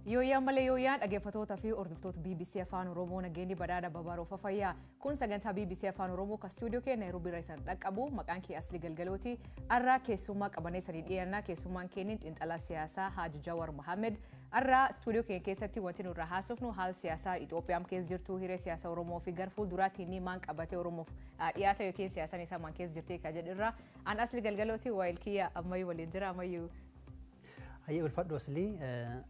Yooyyaan malee yooyyaan, dhaggeeffattoota fi hordoftoota BBC Afaan Oromoo, nageenyi badhaadha babaroo fafayyaa. Kun sagantaa BBC Afaan Oromoo kan istuudiyoo keenya Naayiroobii irra isaan dhaqqabu. Maqaan kee Asli Galgalooti. Arraa keessummaa qabanee sanii dhiyaannaa. Keessummaan keenya xiinxalaa siyaasaa Haaji Jawar Mohammed. Arraa istuudiyoo keenya keessatti wanti nurraa haasofnu haala siyaasaa Itoophiyaan keessa jirtu, hiree siyaasaa Oromoo fi gara fuulduraatti inni maan qabatee Oromoof dhiyaata yookiin siyaasaan isaa maan keessa jirti kan jedhurra. An Asli Galgalooti, waayilkiyya ammayyuu waliin jira ammayyuu. Hayyee, ulfaadhu Aslii.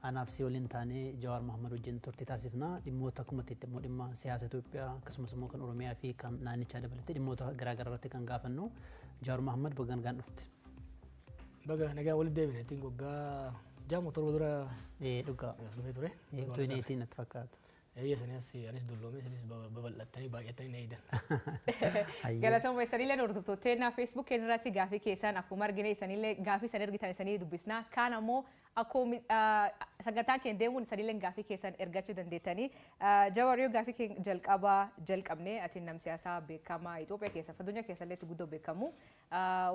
Anaaf si waliin taanee Jawaar Mohammad wajjin turtii taasifna. Dhimmoota akkuma itti immoo dhimma siyaasa Itoophiyaa, akkasumas immoo kan Oromiyaa fi kan naannichaa dabalatee dhimmoota garaagaraa irratti kan gaafannu. Jawaar Mohammad, baga nagaan dhufte. Baga nagaa walitti deebine. Ittiin waggaa 6 7 dura Ee, dhugaa. Dhufee ture. Utuu hin eetiin natti fakkaata. Eeyya, sanii as anis dulloomee, isinis babal'attanii baay'attanii na eedan. Galatooma. Isanillee hordoftoota Facebook keenya irratti gaafii keessan akkuma argine, isanillee gaafii isan ergitan isanii dubbisna. Kaan ammoo akkuma sagantaan keenya deemuun isanillee gaafii keessan ergachuu dandeettanii. Jawar, yoo gaafii keenya jalqabaa jalqabne, ati nam siyaasaa beekamaa Itoophiyaa keessa, addunyaa keessa illee guddoo beekamu.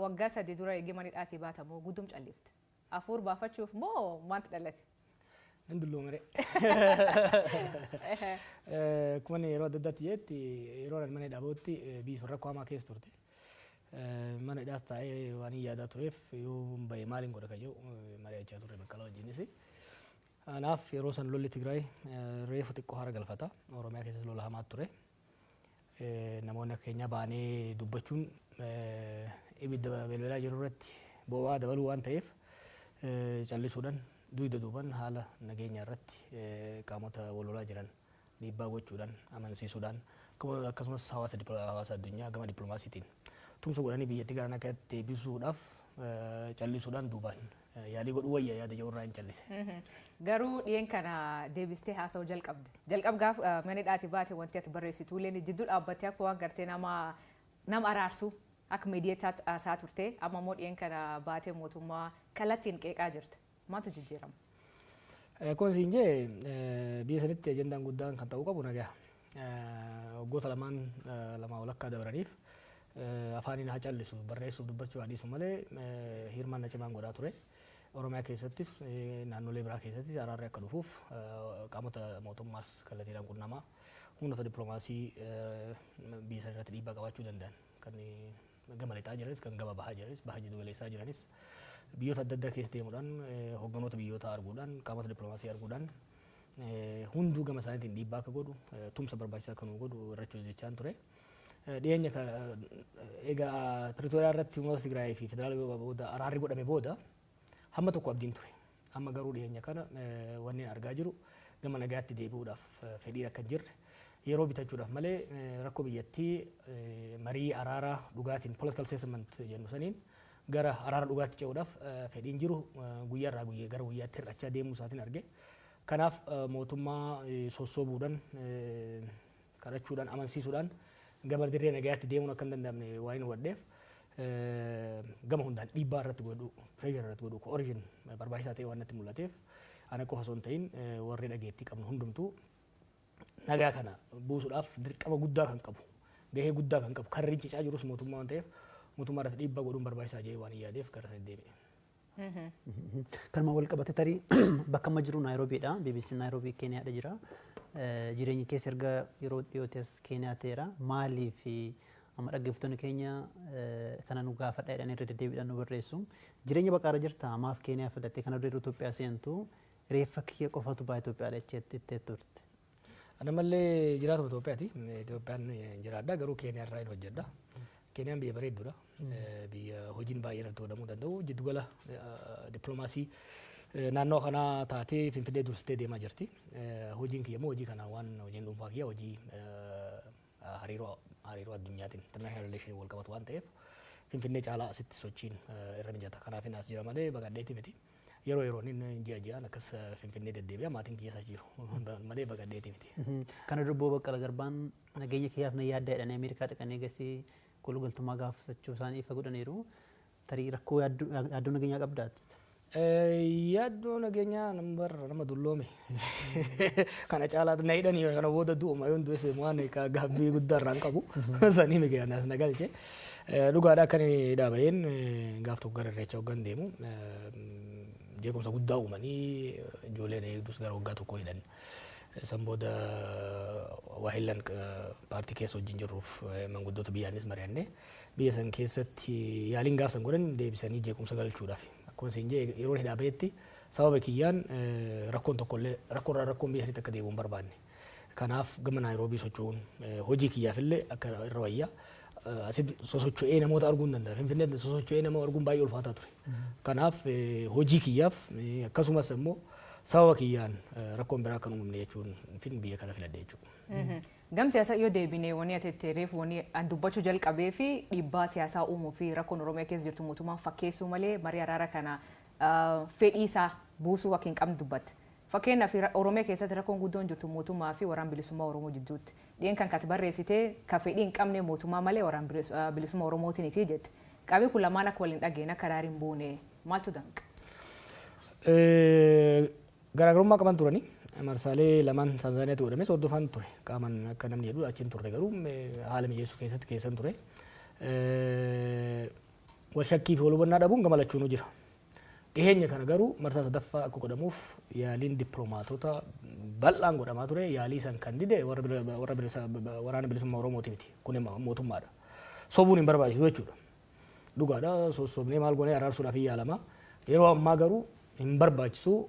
Waggaa 3 dura eegee manidhaatii baatamu guddum callifte. Hafuur baafachuuf moo maanti dhalate? Nan dulloomere. Akkuma inni yeroo adda addaatti jetti, yeroo ani mana hidhaa bahutti biyyi sun rakkoo hamaa keessa turte. Mana hidhaas taa'ee waan hin yaadaa tureef, yoo bahe maaliin godha kan jedhu mari'achaa turre Baqqalaa wajjinis. Kanaaf yeroo san lolli Tigraay reefu xiqqoo hara galfata. Oromiyaa keessas lola hamaa ture. Namoonni akka keenyaa baanee dubbachuun ibidda belbelaa jiru irratti boba'aa dabaluu waan ta'eef, callisuudhaan dugda duuban haala nageenya irratti qaamota wal lolaa jiran dhiibbaa gochuudhaan, amansiisuudhaan, akkasumas hawaasa addunyaa gama dippiloomaasiitiin tumsa godhanii biyyattii gara nagaatti deebisuudhaaf callisuudhaan duubaan yaalii godhuu wayya yaada jedhu irraa hin callise. Garuu dhiyeen kana deebistee haasa'uu jalqabde. Jalqab gaaf mana hidhaatii baate wanti ati barreessitu illee jidduu dhaabbattee akka waan gartee nama araarsu akka miidiyaatti haasaa turte. Amma immoo dhiyeen kana baatee mootummaa kallattiin qeeqaa jirta. Maaltu jijjiirama? Kun siin jee, biyya sanitti ajandaan guddaan kan ta'uu qabu nagaa. Waggoota lamaan lamaa walakkaa dabraniif afaaniin haa callisu, barreessuuf dubbachuu haa dhiisu malee, hirmaannaa cimaan godhaa ture. Oromiyaa keessattis naannolee biraa keessattis araarri akka dhufuuf qaamota mootummaas kallattiidhaan qunnamaa, humnoota dippiloomaasii biyya sana irratti dhiibbaa qabaachuu danda'an kan gama lixaa jiranis, kan gama bahaa jiranis, baha jiddu galeessaa jiranis, biyyoota adda addaa keessa deemuudhaan, hogganoota biyyoota arguudhaan, qaamota dippiloomaasii arguudhaan, hunduu gama isaaniitiin dhiibbaa akka godhu, tumsa barbaachisaa akka nu godhu irratti hojjechaan ture. Dhiyeenya egaa Pretooriyaa irratti humnoota Tigraay fi federaala booda araarri godhame booda hamma tokko abdiin ture. Amma garuu dhiyeenya kana wanni argaa jiru gama nagaatti deebi'uudhaaf fedhiin akka hin jirre, yeroo bitachuudhaaf malee rakkoo biyyattii marii araaraa dhugaatiin, political settlement jennu saniin, gara araara dhugaatti ce'uudhaaf fedhiin jiru guyyaa irraa guyyaa gara guyyaatti hir'achaa deemuu isaatiin arge. Kanaaf mootummaa sossoobuudhaan, kadhachuudhaan, amansiisuudhaan gama dirree nagayaatti deemuun akka hin danda'amne waan hin hubadheef, gama hundaan dhiibbaa irratti godhu, pressure irratti godhu, coercion barbaachisaa ta'e waan natti mul'ateef, ana qofa osoo hin ta'in warri dhageettii qabnu hundumtuu nagaa kana buusuudhaaf dirqama guddaa kan qabu, gahee guddaa kan qabu, kan rincicaa jirus mootummaa waan ta'eef, mootummaa irratti dhiibbaa godhuun barbaachisaa jedhee waan hin yaadeef gara sanitti deebi'e. Kanuma wal qabate, tarii bakka amma jiru Naayiroobiidha. BBC Naayiroobii Keeniyaadha jira. Jireenyi keessa erga yeroo dhiyootti as Keeniyaa ta'eera. Maaliif amma dhaggeeffattoonni keenya kana nu gaafadha jedhanii irra deddeebiidhaan nu barreessu. Jireenya baqaarra jirta, maaf Keeniyaa filattee? Kana dura Itoophiyaa seentu reeffa kiyya qofatu ba'a Itoophiyaadha jettee turte. Ana mallee jiraatuma Itoophiyaati. Itoophiyaan jiraadha, garuu Keeniyaa irraa hin hojjedha. Keeniyaan biyya bareedduudha. Biyya hojiin baay'ee irratti godhamuu danda'u. Jiddugala dippiloomaasii naannoo kanaa taatee Finfinnee dursitee deemaa jirti. Hojiin kiyya immoo hojii kana waan hojiin dhuunfaa kiyya hojii hariiroo addunyaatiin, international relation wal qabatu waan ta'eef, Finfinnee caalaa asitti sochiin irra mijata. Kanaaf as jira malee baqadheeti miti. Yeroo yeroon inni ji'a ji'aan akkas Finfinnee deddeebi'a, maatiin kiyya isa jiru malee baqadheeti miti. Kana dura Obbo Baqqala Garbaan nageenya kiyyaaf na yaadda jedhanii Ameerikaa dhaqanii eegasii kolugaltummaa gaafachuu isaanii ifa godhaniiru. Tarii rakkoo yaaddoo nageenyaa qabdaati? Yaaddoo nageenyaa nama dulloome kana caalaa na hidhanii kana booda du'uma, yoon du'es waan gaabbii guddaa irraan qabu sanii miti anas na galche. Dhugaadha, akka inni dhaaba'een gaaf tokko gara Irreecha hoggan deemu Jeequmsa guddaa uumanii ijoolleen eegdus gara waggaa tokko hidhan. San booda waahillan paartii keessa wajjin jirruuf manguddoota biyyaanis mari'annee biyya san keessatti yaaliin gaafsan godhan deebisanii jeequmsa galchuudhaaf. Akkuma isin jee, yeroo hidhaa bahetti sababa kiyyaan rakkoon tokkollee rakkoorraa rakkoon biyya sanitti akka deebi'u hin barbaanne. Kanaaf gama Naayiroobii socho'uun hojii kiyyaafillee akka irra wayyaa. Asitti sosocho'ee namoota arguu hin danda'a. Finfinneetti sosocho'ee nama arguun baay'ee ulfaataa ture. Kanaaf hojii kiyyaaf akkasumas immoo sababa kiyyaan rakkoon biraa kan uumamne jechuun fin biyya kana filadhe jechuudha. Gam siyaasaa yoo deebine, wanni ati itti wanni an dubbachuu jalqabee fi dhiibbaa siyaasaa uumuu fi rakkoon Oromiyaa keessa jirtu mootummaan fakkeessuu malee marii araara kana fedhii isaa buusuu akka hin qabne dubbatte. Fakkeenyaaf, Oromiyaa keessatti rakkoon guddoon jirtu mootummaa fi Waraana Bilisummaa Oromoo jidduutti. Dhiyen kan kati barreessite ka fedhii hin qabne mootummaa malee Waraana Bilisummaa Oromootiin iti jette. Qaamni kun lamaan akka waliin dhageenye, akka araara hin buune maaltu danqa? Garaagarummaa qaban turani. Marsaalee lamaan Taanzaaniyaatti godhames hordofaan ture. Qaaman akka namni jedhu achiin turre, garuu haala mijeessuu keessatti keessan ture. Wal shakkii fi wal hubannaa dhabuun gama lachuunuu jira. Dhiheenya kana garuu marsaa sadaffaa akka godhamuuf yaaliin dippiloomaatota bal'aan godhamaa ture. Yaalii san kan dide warra Waraana Bilisummaa Oromooti miti. Kun mootummaadha. Sobuun hin barbaachisu jechuudha. Dhugaadha, sossobnee maal goonee araarsuudhaaf hin yaalama. Yeroo ammaa garuu hin barbaachisu,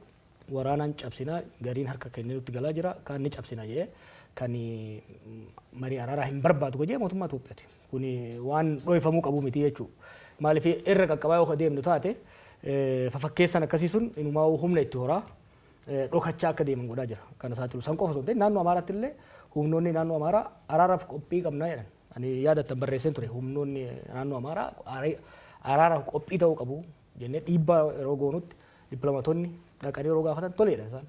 waraanaan cabsinaa, gariin harka kennee nutti galaa jira, kaan ni cabsina jedhee kan marii araaraa hin barbaadu jedhee mootummaa Itoophiyaati. Kun waan dhoofamuu qabu miti jechuudha. Maaliif, irra qaqqabaa yoo deemnu taate fafakkeessan akkasii sun inumaa humna itti horaa dhokachaa akka deeman godhaa jira. Kana saaxilu san qofa osoo hin ta'in, naannoo Amaaraatti illee humnoonni naannoo Amaaraa araaraaf qophii qabnaa jedhan. Ani yaadattan barreesseen ture, humnoonni naannoo Amaaraa araaraaf qophii ta'uu qabu jennee dhiibbaa yeroo goonutti dippiloomaatonni dhaqanii yeroo gaafatan toleedha isaan.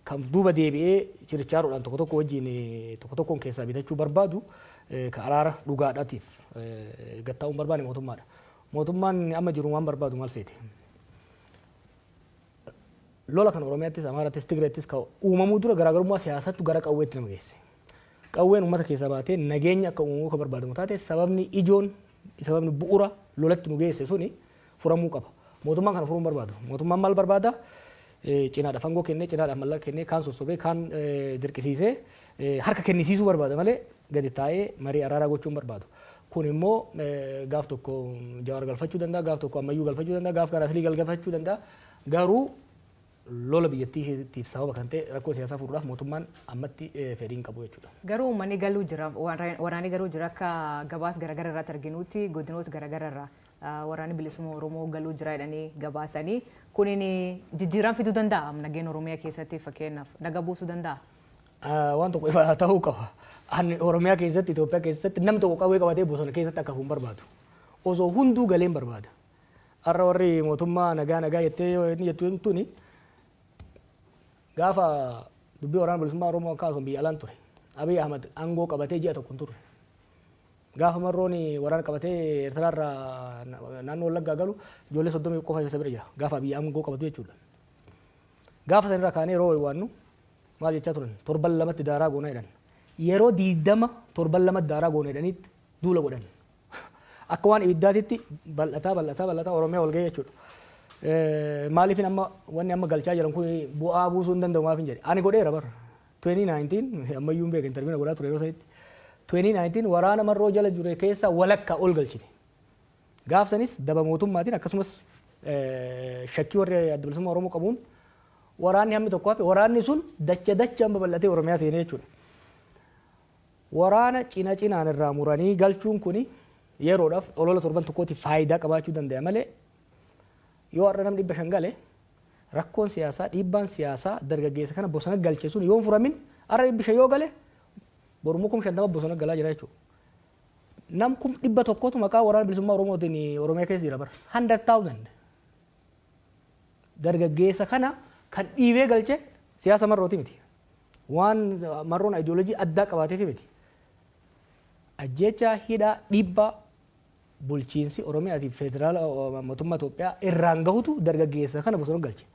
Kan duuba deebi'ee chirichaaroodhaan tokko tokko wajjin tokko tokkoon keessaa bitachuu barbaadu, ka araara dhugaadhaatiif gattaa'uu hin barbaanne mootummaadha. Mootummaan amma jiru waan barbaadu maal seete? Lola kan Oromiyaattis, Amaarattis, Tigireettis kan uumamuu dura garaagarummaa siyaasattu gara qawweetti nama geesse. Qawween uummata keessaa baatee nageenya akka uumamuu kan barbaadamu taate, sababni ijoon, sababni bu'uura lolatti nu geesse suni furamuu qaba. Mootummaan kana furuu hin barbaadu. Mootummaan maal barbaada? Cinaadhaaf aangoo kennee, cinaadhaaf mallaqa kennee, kaan sossobee, kaan dirqisiisee harka kennisiisuu barbaada malee gadi taa'ee marii araaraa gochuu hin barbaadu. Kun immoo gaaf tokko Jawaar galfachuu danda'a, gaaf tokko Ammayyuu galfachuu danda'a, gaaf kan Aslii galfachuu danda'a. Garuu lola biyyattiitiif sababa kan ta'e rakkoo siyaasaa furuudhaaf mootummaan ammatti fedhii hin qabu jechuudha. Garuu uummanni galuu jira, waraanni garuu jira. Akka gabaas garaagara irratti arginutti godinoota garaagara irraa Waraanni Bilisummaa Oromoo galuu jira jedhanii gabaasanii, kunin jijjiirama fiduu danda'a nageenya Oromiyaa keessatti, fakkeenyaaf naga buusuu danda'a? Waan tokko ifa ta'uu qaba. Ani Oromiyaa keessatti, Itoophiyaa keessatti namni tokko qawwee qabatee bosona keessatti akka hafu hin barbaadu. Osoo hunduu galee hin barbaada. Har'a warri mootummaa nagaa nagaa jettee inni jettu tuni, gaafa dubbii Waraana Bilisummaa Oromoo akkasumas biyya alaan ture. Abiy Ahmad aangoo qabatee ji'a tokko hin turre. Gaafa Marroon waraana qabatee Eertiraarraa naannoo Wallaggaa galu ijoollee 30 qofa isa bira jira. Gaafa Abiy aangoo qabatu jechuudha. Gaafa sanirraa kaanee yeroo waannu maal jechaa turan? Torban lamatti daaraa goona jedhan. Yeroo 20 torban lamatti daaraa goona jedhaniitti duula godhan. Akka waan ibiddaatitti bal'ataa bal'ataa bal'ataa Oromiyaa wal ga'e jechuudha. Maaliif amma wanni amma galchaa jiran kun bu'aa buusuu hin danda'u maaf hin jedhe. Ani godheera bara. 2019 ammayyuu hin beekan, interview godhaa ture yeroo sanitti. 2019 waraana Marroo jala jure keessa walakkaa ol galchine. Gaaf sanis daba mootummaatiin akkasumas shakkii warri Adda Bilisummaa Oromoo qabuun waraanni hammi tokko hafe, waraanni sun dacha dachaan babal'atee Oromiyaa seenee jechuudha. Waraana cina cinaan irraa muranii galchuun kuni yeroodhaaf olola torban tokkootiif faayidaa qabaachuu danda'a malee, yoo har'a namni 500 gale, rakkoon siyaasaa, dhiibbaan siyaasaa dargaggeessa kana bosona galche sun yoo hin furamin, har'a 500 yoo gale borummoo 50,000 bosona galaa jira jechuudha. Nam 100,000tu maqaa Waraana Bilisummaa Oromootiin Oromiyaa keessa jira bara. 100,000. Dargaggeessa kana kan dhiibee galche siyaasa Marrooti miti. Waan Marroon ideoloojii addaa qabaateef miti. Ajjeechaa, hidhaa, dhiibbaa bulchiinsi Oromiyaatiif federaala mootummaa Itoophiyaa irraan gahutu dargaggeessa kana bosona galche.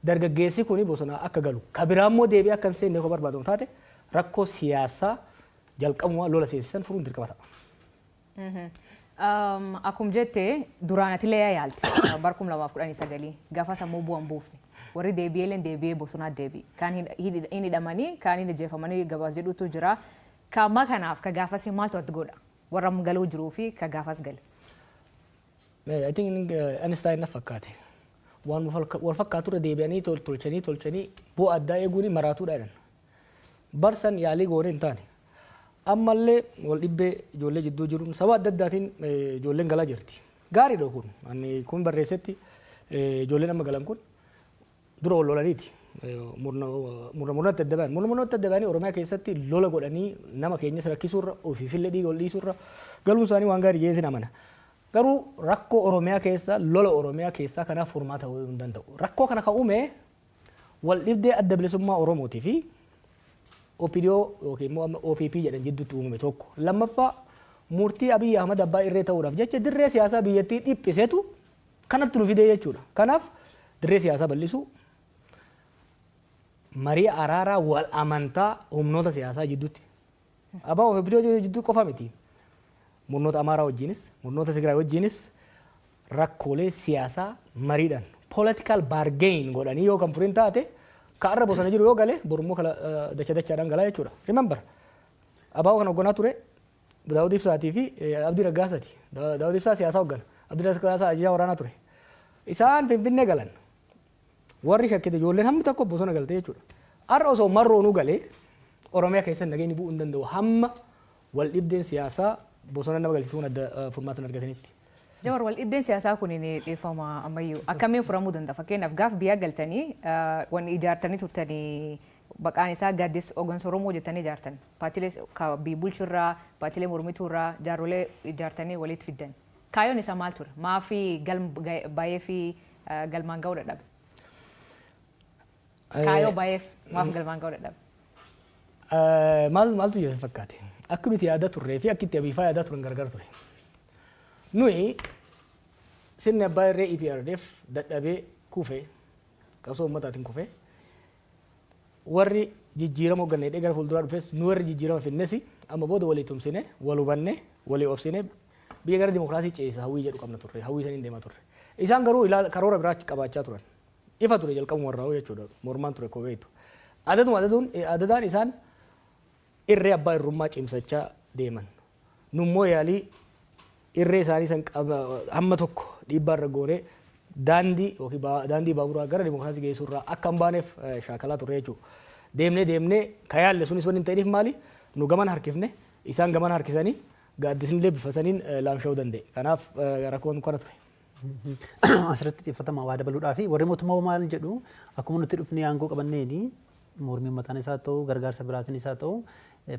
Dargaggeessi kuni bosona akka galu, ka biraa immoo deebi'ee akka hin seenne yoo barbaadamu taate, rakkoo siyaasaa jalqabumaa lola seensisan furuun dirqama ta'a. Akkuma jette, duraan atilee yaalte bara 2019, gaafas ammoo bu'aan buufne. Warri deebi'ee deebi'ee bosonaa deebi'e. Kaan hin hidhamanii, kaan hin ajjeefamanii gabaas jedhutu jira. Ka ammaa kanaaf ka gaafas maaltu ati godha? Warra galuu jiruu fi ka gaafas gale. I think Einstein na fakkaate. Waan wal fakkaatu irra deebi'anii tolchanii tolchanii bu'aa addaa eeguun maraatuudha jedhan. Barsan yaalii goone hin taane. Ammallee wal dhibbee ijoollee jidduu jiruun saba adda addaatiin ijoolleen galaa jirti. Gaariidha kun. Ani kun barreessetti, ijoolleen amma galan kun dura wal lolaniiti. Murna murnatti adda ba'an. Murna murnatti adda ba'anii Oromiyaa keessatti lola godhanii nama keenyas rakkisuurra, ofiifillee dhiiga ol dhiisuurra, galuun isaanii waan gaarii jedheetiin amana. Garuu rakkoo Oromiyaa keessa, lola Oromiyaa keessaa kanaaf furmaata ta'uu hin danda'u. Rakkoo kana kan uume wal dhibdee Adda Bilisummaa Oromootii fi OPDO yookiin immoo amma OPP jedhan jidduutti uumame tokko. Lammaffaa, murtii Abiyyi Ahmad abbaa irree ta'uudhaaf jecha dirree siyaasaa biyyattii dhiphisetu kanatti nu fidee jechuudha. Kanaaf dirree siyaasaa bal'isuu, marii araaraa wal amantaa humnoota siyaasaa jidduutti. Abaa OPDO jidduu qofa miti. Murnoota Amaaraa wajjinis, murnoota Tigraay wajjinis rakkoolee siyaasaa mariidhaan political bargain godhanii yoo kan furin taate, ka arra bosona jiru yoo gale, borummoo kala dacha dachaadhaan galaa jechuudha. Remember, ABO kan hoogganaa ture Daawud Ibsaatii fi Abdii Raggaasaati. Daawud Ibsaa siyaasaa hooggana. Abdii Raggaasaa ajajaa waraanaa ture. Isaan Finfinnee galan. Warri shakkite ijoolleen hammi tokko bosona galte jechuudha. Har'a osoo marroonuu galee Oromiyaa keessa nageenyi bu'uu hin danda'u hamma wal dhibdeen siyaasaa bosona nama galchituun adda furmaata hin argatanitti. Jawar, wal dhibdeen siyaasaa kun ni dhiifama ammayyuu akkamiin furamuu danda'a? Fakkeenyaaf, gaaf biyya galtanii wanni ijaartanii turtanii maqaan isaa Gaaddisa Hooggansa Oromoo jettanii ijaartan. Paartiilee biyya bulchurraa, paartiilee mormituurraa jaarrolee ijaartanii walitti fiddan. Kaayyoon isaa maal ture? Maafi galma baay'ee fi galmaan ga'uu dadhabe? Kaayyoo baay'eef maaf galmaan ga'uu dadhabe? Maal maaltu jira fakkaate? Akka nuti yaada turree fi akka itti abiifaa yaadaa turan gargar ture. Nuyi sirni abbaa irree EPRDF dadhabee kufee, qabsoo uummataatiin kufee, warri jijjiirama hoogganne hidhee gara fuulduraa dhufes, nu warri jijjiirama finnes amma booda walii tumsine, wal hubanne, walii obsine, biyya gara dimokiraasii ceesisa hawwii jedhu qabna turre, hawwii saniin deemaa turre. Isaan garuu karoora biraa qabaachaa turan. Ifa ture jalqabuma warraa jechuudha, mormaan ture kobeetu. Adaduma adaduun adadaan isaan irree abbaa irrummaa cimsachaa deeman. Nummoo yaalii irree isaanii san hamma tokko dhiibbaa irra goonee daandii yookiin daandii baaburaa gara dimokiraasii geessuurraa akka hin baaneef shaakalaa turre jechuudha. Deemnee deemnee ka yaalle sunis wanni hin ta'iniif maali? Nu gaman harkifne, isaan gaman harkisanii, gaaddisni bifa saniin laamsha'uu danda'e. Kanaaf rakkoon kana ture. Asirratti xiyyeeffatama waa dabaluudhaa fi warri mootummaa maal jedhu, akkuma nuti dhufnee aangoo qabanneeni mormii uummataan isaa ta'u, gargaarsa biraatiin isaa ta'u,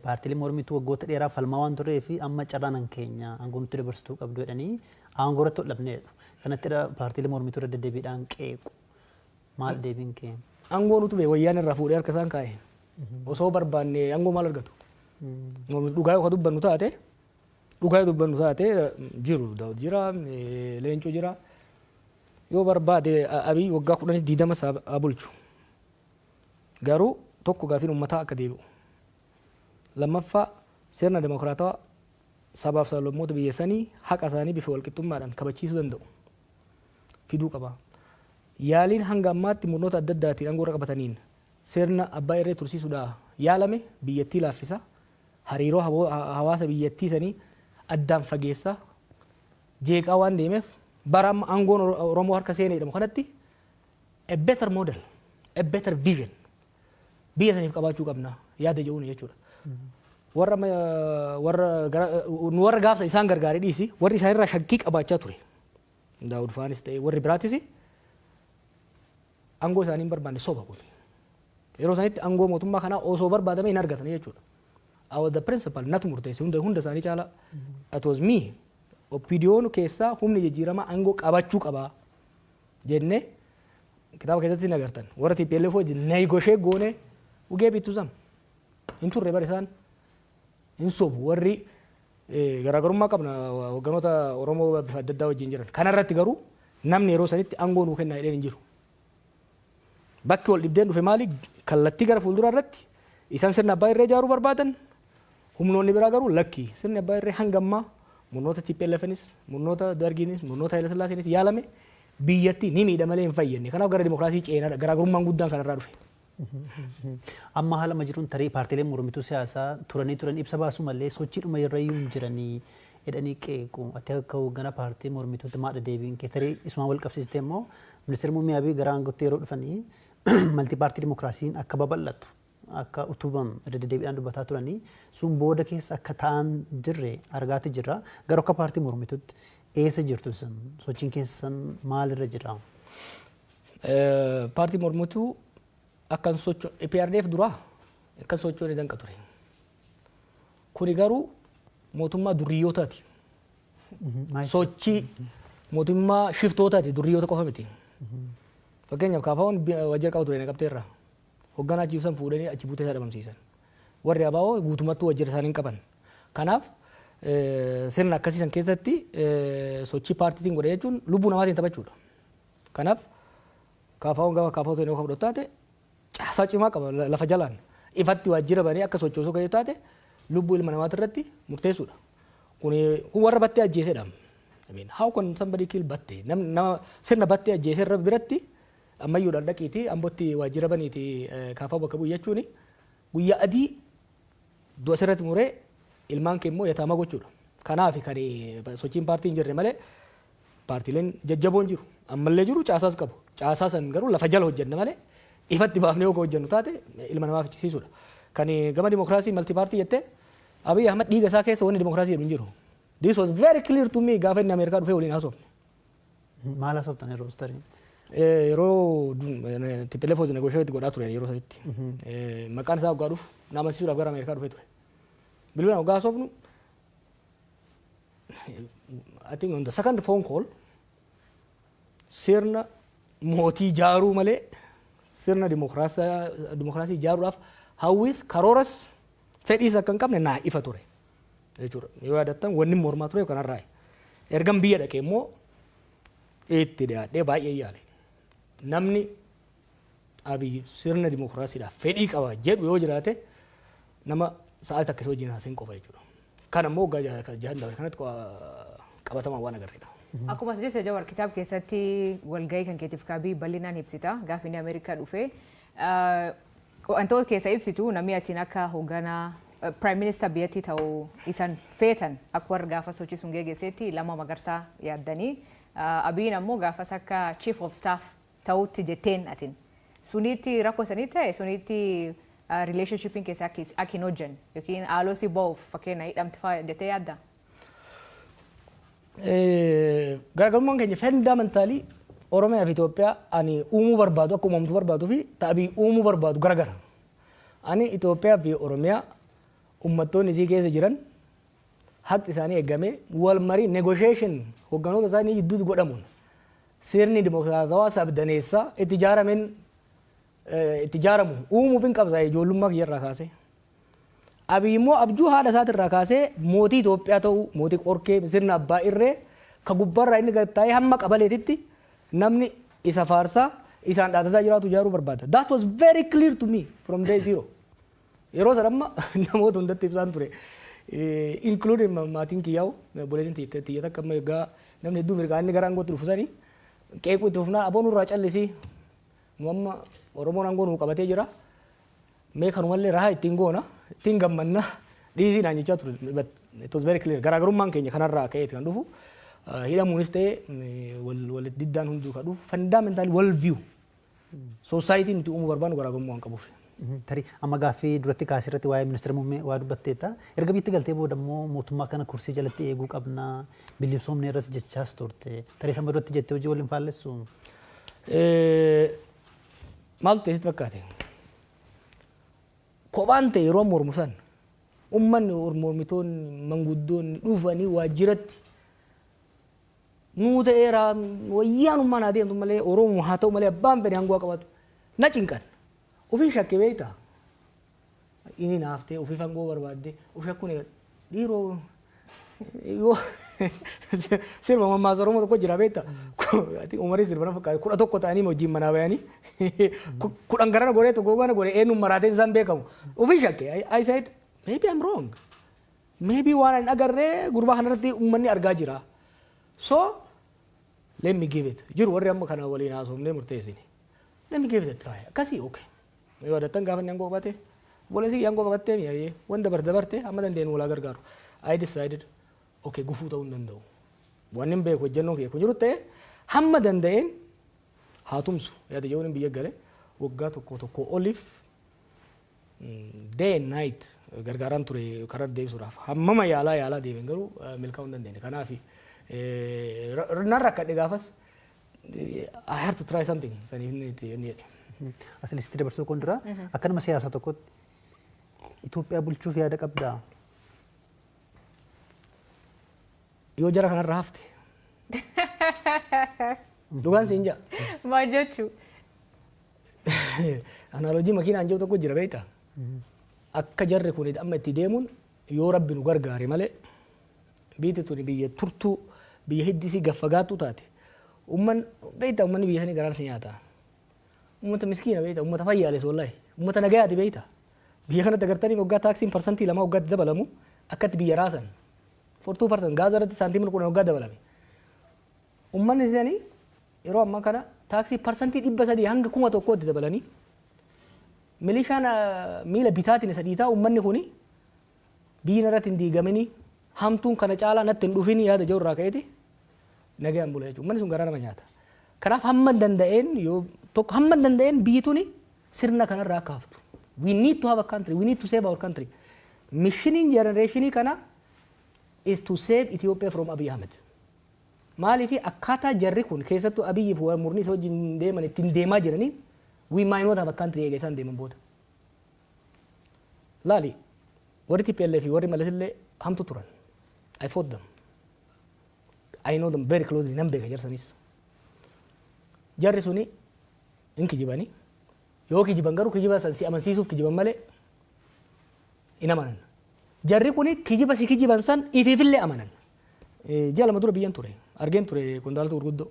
paartiilee mormituu waggoota dheeraa falmaa waan turee fi amma carraan keenya aangoo nutti dabarsituu qabdu jedhanii aangoo irratti ol dhabneedha. Kanatti paartiilee mormituu irra deddeebiidhaan qeequ. Maal deebiin kee? Aangoo nutu bee wayyaan irraa fuudhee harka isaan kaa'e. Osoo barbaanne aangoo maal argatu? Dhugaa yoo dubbannu taate, dhugaa yoo dubbannu taate, jiru Daawud jira, Leencoo jira. Yoo barbaade Abiy waggaa 10, 20 haa bulchu. Garuu tokko, gaafiin uummataa akka deebi'u. Lammaffaa, sirna dimokiraatawaa sabaaf sablammoota biyya sanii haqa isaanii bifa walqixxummaadhaan kabachiisuu danda'u fiduu qaba. Yaaliin hanga ammaatti murnoota adda addaatiin aangoo irra qabataniin sirna abbaa irree tursiisuudhaa yaalame biyyattii laaffisa. Hariiroo hawaasa biyyattii sanii addaan fageessa, jeeqaa waan deemeef, bara amma aangoon Oromoo harka seenee jedhamu kanatti a better model, a better vision biyya saniif qabaachuu qabna yaada jedhuun jechuudha. Warra warra nu warra gaafsa isaan gargaaree dhiisi, warri isaan irraa shakkii qabaachaa ture. Daawud faanis ta'e warri biraatis aangoo isaanii hin barbaanne, soba kun. Yeroo sanitti aangoo mootummaa kanaa osoo barbaadame hin argatan jechuudha. I was the principal, natu murteesse hunda hunda isaanii caala. It was me. OPDO'n keessaa humni jijjiiramaa aangoo qabachuu qabaa jennee kitaaba keessatti hin agartan. Warra TPLF wajjin negotiate goone ugee bittu sam. Hin turre bara isaan hin sobu, warri garaagarummaa qabna hogganoota Oromoo bifa adda addaa wajjin jiran. Kanarratti garuu namni yeroo sanitti aangoo nuu kennaa jedheen hin jiru. Bakki wal dhibdeen dhufe maali? Kallattii gara fuulduraa irratti isaan sirna abbaa irree ijaaruu barbaadan, humnoonni biraa garuu lakki, sirni abbaa irree hanga ammaa Murnoota TPLFnis, murnoota Dargiinis, murnoota Haile Sillaaseenis yaalame biyyatti ni miidha malee hin fayyadne. Kanaaf gara dimokiraasii ceenaadha. Garaagarummaan guddaan kanarraa dhufe. Amma haala amma jiruun tarii paartiileen mormituu siyaasaa turanii turan ibsa baasuu malee sochiidhuma irra iyyuu hin jiranii jedhanii qeequ. Ati akka hoogganaa paartii mormituutti maadha deebiin kee? Tarii isumaan wal qabsiistee immoo ministeerri muummee Abiy gara aangootti yeroo dhufanii malti paartii dimokiraasiin akka babal'atu, akka utubamu irra deddeebiidhaan dubbataa turanii, sun booda keessa akka ta'an jirre argaati jirra. Garuu akka paartii mormituutti eessa jirtu sun? Sochiin keessan maalirra jira? Paartii mormituu akkan socho EPRDF duraa akkan sochoone danqa ture. Kuni garuu mootummaa durriyyootaati. Sochii mootummaa shiftootaati, durriyyoota qofa miti. Fakkeenyaaf KFO'n waajjira qabu ture Naqamteerra. Hoogganaa achi ibsan fuudhanii achi buutee isaa dhabamsiisan. Warri ABO guutummattuu waajjira isaanii hin qaban. Kanaaf sirna akkasii san keessatti sochii paartiitiin godhe jechuun lubbuu namaatiin taphachuudha. Kanaaf KFO'n gama KFO ta'e yoo fudhatu taate caasaa cimaa qaba lafa jalaan. Ifatti waajjira banee akka sochoosuu kan taate lubbuu ilma namaati irratti murteessuudha. Kun warra Battee ajjeesedha. I mean, how can somebody kill Battee? Nama sirna Battee ajjeese irra biratti ammayyuudhaan dhaqiiti Ambotti waajjira baniiti KFO bakka bu'u jechuun guyyaa adii du'a sirratti muree ilmaan kee immoo yataama gochuudha. Kanaaf kan sochiin paartii hin jirre malee paartiileen jajjaboon jiru. Ammallee jiru, caasaas qabu. Caasaa san garuu lafa jala hojjenna malee ifatti baafnee yoo hojjennu taate ilma namaa fichisiisuudha. Kan gama dimokiraasii malti paartii jettee, Abiy Ahmad dhiiga isaa keessa wanni dimokiraasii jedhu hin jiru. This was very clear to me gaafa inni Ameerikaa dhufee waliin haasofne. Maal haasoftan yeroo tarii? Yeroo TPLF was negotiate godhaa ture yeroo sanitti. Maqaan isaa waggaa dhufu na amansiisuudhaaf gara Ameerikaa dhufee ture. Bilbilaan waggaa haasofnu, I think on the second phone call, sirna mootii ijaaruu malee sirna dimokiraasii ijaaruudhaaf hawwis, karooras, fedhiis akka hin qabne naa ifa ture jechuudha. Yoo yaadattan wanni mormaa ture kanarraa. Ergan biyya dhaqee immoo itti dhiyaadhee baay'ee yaale. Namni Abiy sirna dimokiraasiidhaaf fedhii qaba jedhu yoo jiraate nama sa'aatii takka isa wajjin haasa'in qofa jechuudha. Kan ammoo waggaa 6 dabre kanatti qabatamaan waan agarreedha. Akkuma as jette Jawar, kitaaba keessatti walgahii kan keetiif kaabii bal'inaan ibsita gaafa inni Ameerikaa dhufe. Wantoota keessa ibsitu namni achiin akka hoogganaa Prime Minister biyyattii ta'uu isan feetan akka warra gaafa sochii sun geggeessetti Lammaa Magarsaa yaaddanii, Abiyin ammoo gaafas akka Chief of Staff ta'utti jetteen atin. Sunitti rakkoo sanii ta'e, sunitti relationshipiin keessa akka hin hojjenne yookiin haaloo si ba'uuf fakkeenya hidhamti fa'aa jettee yaadda? Garaagarummaan keenya fundamentally Oromiyaa fi Itoophiyaa ani uumuu barbaadu, akka uumamtu barbaaduu fi ta'abii uumuu barbaadu garagara. Ani Itoophiyaa fi Oromiyaa uummattoonni isii keessa jiran haqi isaanii eegamee wal marii, negotiation hogganoota isaanii gidduutti godhamuun sirni dimokiraatawaa sabdaneessaa itti ijaarameen itti ijaaramu uumuuf hin qabsa ijoollummaa kiyyarraa kaasee. Abiy immoo abjuu haadha isaatirraa kaasee mootii Itoophiyaa ta'uu, mootii qorkee, sirna abbaa irree ka gubbaarraa inni gad taa'ee hamma qabaleetitti namni isa faarsaa isaan dhaadataa jiraatu ijaaruu barbaada. That was very clear to me from day zero. Yeroo sana amma namoota hundatti ibsaan ture. Including maatiin kiyyaa'u, obboleettiin tiyya takka amma egaa namni hedduu mirgaa inni gara aangootti dhufu sanii qeequu itti fufnaa, "Aboo, nurraa callisii, nu amma Oromoon aangoo nuu qabatee jira. Mee kanumallee rahaa ittiin goona, ittiin gammanna, dhiisii," naan jechaa ture. But it was very clear. Garaagarummaan keenya kanarraa ka'eeti kan dhufu. Hidhamuunis ta'e wal diddaan hunduu kan dhufu fundamental wal view. Society nuti uumuu barbaannu garaagarummaa waan qabuuf. Tarii amma gaaffii duratti kaasirratti waa'ee ministeera muummee waa dubbatteetta. Erga biyyatti galtee booda immoo mootummaa kana kursii jalatti eeguu qabna, bilisoomne irras jechaas turte. Tarii sama duratti jettee hojii waliin faallessu? Maaltu ta'e sitti fakkaate? Kophaan ta'e yeroo mormu san uummanni, mormitoonni, manguddoonni dhufanii waajjiratti nuu ta'eera, wayyaanummaan haa deemtu malee, Oromoo haa ta'u malee, abbaan fedhe aangoo qabatu na cinqan. Ofii shakke beektaa? Inni naaftee ofiif aangoo barbaadde of shakkuun dhiiroo yoo sirba mammaasa Oromoo tokko jira beektaa? Umarii sirba na fakkaata, 11 ta'anii hojiin manaa bayanii 10 garana godhee tokko gara godhee eenyuun maraateen isaan beekamu. Ofii shakke. I said, "Maybe I'm wrong." Maybe waan hin agarree gurbaa kanarratti uummanni argaa jira. So let me give it. Jiru warri amma kana waliin haasofnee murteessine. Let me give it a try. Akkasii, okay. Yoo adattan gaafa inni aangoo qabate, obboleessi aangoo qabattee mi'aayee wanta dabarte amma dandeenyu walaa gargaaru. I decided, okay, gufuu ta'uu hin danda'u. Wanni hin beeku hojjennoon kiyya kun jiru ta'e hamma danda'een haa tumsu yaada jedhuun biyya gale waggaa tokko tokko oliif day and night gargaaraan ture karaa deebisuudhaaf. Hammama yaalaa yaalaa deebiin garuu milkaa'uu hin dandeenye. Kanaaf nan rakkadhe gaafas, I have to try something saniif inni itti inni jedhe. Asilitti dabarsuu kun dura akka nama siyaasaa tokkotti Itoophiyaa bulchuuf yaada qabdaa? Yoo jara kanarra hafte. Dhugaan siin jaa. Maal jechuu? Analogy makiinaan jiru tokko jira, beektaa? Akka jarri kun amma itti deemuun yoo Rabbi nu gargaare malee biyyi tuni biyya turtuu, biyya hiddisii gaffagaattuu taate. Umman beektaa, ummanni biyya sanii garaan si nyaata. Ummata miskiina beektaa, ummata fayyaales, wallahi. Ummata nagayaati beektaa. Biyya kanatti agartanii waggaa taaksiin 2% waggaatti dabalamu akkatti biyya raasan. For 2% gaaza irratti saantiimii 10 waggaa dabalame. Ummanni isaanii yeroo ammaa kana taaksii 300% hanga 1000tti dabalanii milishaan miila bitaatiin isa dhiitaa, ummanni kuni biyyi irratti hin diigamini, hamtuun kana caalaa natti hin dhufin yaada jiru irraa ka'eeti nagayaan bula jechuudha. Ummanni sun garaa nama nyaata. Kanaaf hamma danda'een yoo tokko hamma danda'een biyyi tuni sirna kanarraa akka haftu. We need to have a country. We need to save our country. Missioniin generationii kana is to save Ethiopia from Abiy Ahmed. Maaliif akkaataa jarri kun keessattuu Abiyyi fi murni isa wajjin deeman ittiin deemaa jiranii we might not have a country eega isaan deeman booda. Laali, warri TPLF fi warri Malas illee hamtu turan. I fought them. I know them very closely, nan beeka jarsanis. Jarri suni hin kijibanii, yoo kijiban garuu kijiba san si amansiisuuf kijiban malee hin amanan. Jarri kuni kijiba si kijiban san ifiifillee amanan. Ji'a 2 dura biyyan ture. Argeen ture qondaalota gurguddoo.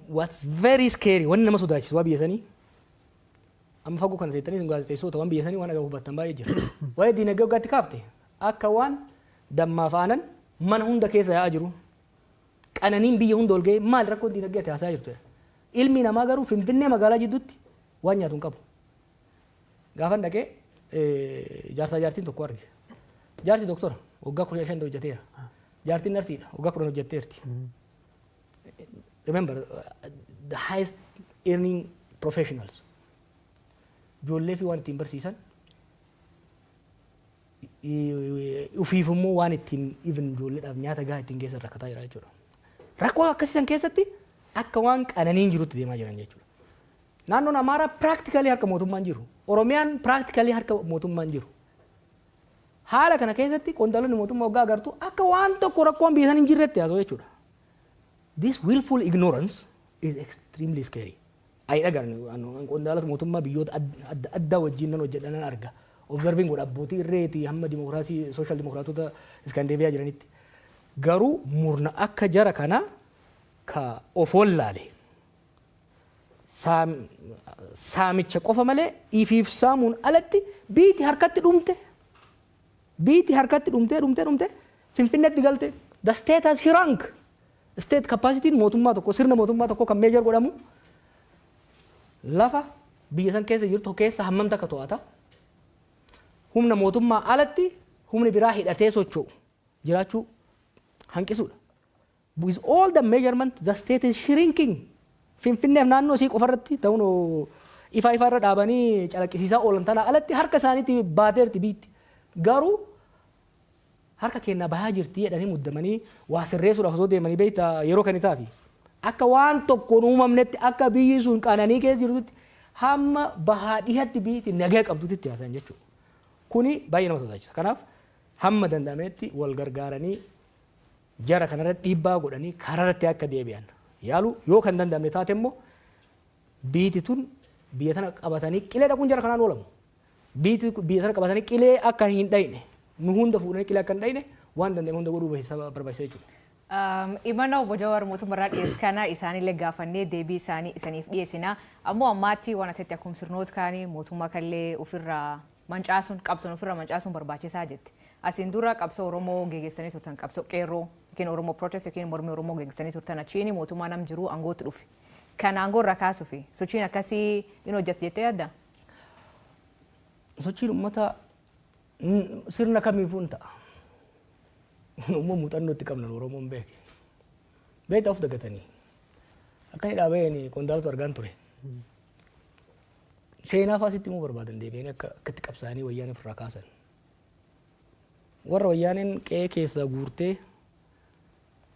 What's very scary, wanni nama sodaachisu waa biyya sanii amma fagoo kana seettanii sun gaazexeessota waan biyya sanii waan agamu hubattan baay'ee jira. Waa'ee diinagdee waggaatti kaafte akka waan dammaaf aanan mana hunda keessa yaa'aa jiru. Qananiin biyya hunda ol ga'ee maal rakkoon diinagdee ati haasaa jirtu? Ilmi namaa garuu Finfinnee magaalaa jidduutti waan nyaatu hin qabu. Gaafan dhaqee jaarsaa jaartiin tokko arge. Jaarsi doktora, waggaa 15 hojjeteera. Jaartiin narsiidha, waggaa 10 hojjetteerti. Remember, the highest earning professionals. Ijoollee fi waan ittiin barsiisan, ufiif immoo waan ittiin even ijoolleedhaaf nyaata gahaa ittiin geessan rakkataa jira jechuudha. Rakkoo akkasiisan keessatti akka waan qananiin jirutti deemaa jiran jechuudha. Naannoon Amaaraa practically harka mootummaan jiru. Oromiyaan practically harka mootummaan jiru. Haala kana keessatti qondaalonni mootummaa waggaa agartu akka waan tokko rakkoon biyya sana hin jirretti haasa'u jechuudha. This willful ignorance is extremely scary. Ani dhagaan qondaalota mootummaa biyyoota adda addaa wajjin nan hojjedha, nan arga. Observing godha abbootii irreetii hamma dimokiraasii social dimokiraatota Iskaandeeviyaa jiranitti. Garuu murna akka jara kanaa ka of wallaale saamicha qofa malee ifiif saamuun alatti biiti harkatti dhumte, biiti harkatti dhumtee dhumtee dhumte Finfinneetti galte. The state has shrunk. State capacity mootummaa tokko, sirna mootummaa tokko kan measure godhamu lafa biyya san keessa jirtu keessa hammam takka to'ata, humna mootummaa alatti humni biraa hidhatee socho'u jiraachuu hanqisuudha. With all the measurement, the state is shrinking. Finfinneef naannoo isii qofarratti ta'uun ifa ifa irra dhaabanii calaqqisiisaa oolan tana alatti harka isaaniitti baateerti biitti. Garuu harka kennaa bahaa jirti jedhanii muddamanii waa sirreessuudhaaf osoo deemanii, beektaa, yeroo kan itaafi. Akka waan tokkoon uumamnetti, akka biyyi sun qananii keessa jirtutti, hamma bahaa dhihatti biyyi nagaa qabdutti haasayan jechuudha. Kuni baay'ee nama sodaachisa. Kanaaf hamma danda'ametti wal gargaaranii jara kanarra dhiibbaa godhanii karaarratti akka deebi'an yaalu, yoo kan danda'amne taate immoo biiti tun biyya tana qabatanii qilee dhaquun jara kanaan oolamu. Biiti biyya tana qabatanii qilee akka hin dhayne, nu hunda fuudhanii qilee akka hin dhayne waan danda'ame hunda godhuu barbaachisa jechuudha. Imana obbo Jawaar mootummaarraa dhiyeessu kana isaanillee gaafannee deebii isaanii isaniif dhiyeessina. Ammoo ammaatti waan asitti akkuma sirnoota kaanii mootummaa kallee ofirraa Mancaasuun qabsoon ofirra mancaasuun barbaachisaa jetti. Asiin dura qabsoo Oromoo geggeessanii turtan, qabsoo qeerroo yookiin Oromoo protest yookiin mormii Oromoo geggeessanii turtan, achiin mootummaa nam jiru aangootti dhufe. Kan aangoo irra kaasuuf sochiin akkasii in hojjette jettee yaadda? Sochiin uummataa sirna kamiifuu hin ta'a. Uumma muuxannoo itti qabnan Oromoon beeke. Beektaa of dagatanii. Akka inni dhaabeen qondaaltu argaan ture. Seenaa fa'aa sitti himuu barbaadan deebi'anii akka akkatti qabsaa'anii wayyaanee ofirraa kaasan. Warra wayyaaneen qe'ee keessaa guurtee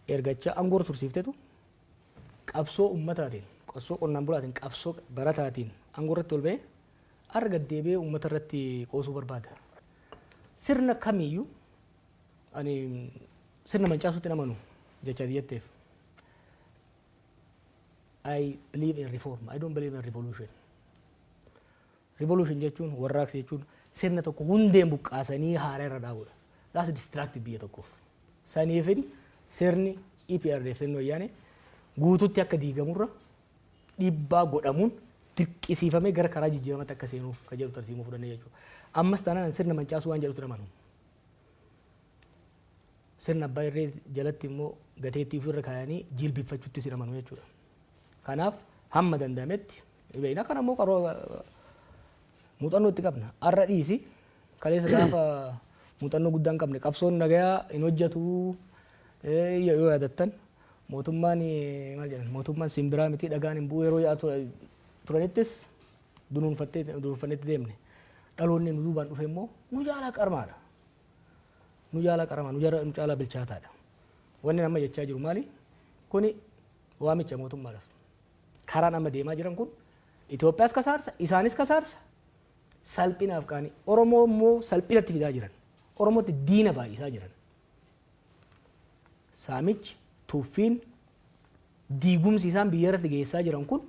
ergachaa aangoo tursiiftetu qabsoo uummataatiin, qabsoo qonnaan bulaatiin, qabsoo barataatiin aangoo irratti ol ba'ee har'a gad deebi'ee uummata irratti qoosuu barbaada. Sirna kamiyyuu ani sirna mancaasuutti hin amanu jecha jetteef. I believe in reform. I don't believe in revolution. Revolution jechuun, warraaqsa jechuun, sirna tokko hundeen buqqaasanii haaraa irra dhaabuudha. That's destructive biyya tokkoof. Saniifin sirni EPRDF, sirni wayyaanee guututti akka diigamurra dhiibbaa godhamuun dirqisiifamee gara karaa jijjiiramatti akka seenuuf kan jedhu tarsiimoo fudhannee jechuudha. Ammas taanaan sirna mancaasuu waan jedhutti amanu. Sirna abbaa irree jalatti immoo gateettii ofirra kaayanii jilbifachuutti sin amanu jechuudha. Kanaaf hamma danda'ametti beekna, kana immoo qaroo muuxannoo itti qabna. Har'a dhiisi, kaleessa gaafa muuxannoo guddaa hin qabne qabsoon nagayaa hin hojjetu yoo yaadattan, mootummaan maal jedhan, mootummaan simbiraa miti dhagaan hin bu'u yeroo yaa'aa turanittis dunuunfattee dunuunfannetti deemne. Dhaloonni nu duubaan dhufe immoo nu caalaa qarmaadha. Nu caalaa qaramaa, nu caalaa bilchaataadha. Wanni nama jechaa jiru maali? Kuni waamicha mootummaadhaaf. Karaan amma deemaa jiran kun Itoophiyaas kasaarsa, isaanis kasaarsa. Salphinaaf qaanii. Oromoo immoo salphinatti fidaa jiran. Oromootti diina baay'isaa jiran. Saamichi, tuffiin, diigumsi isaan biyya irratti geessaa jiran kun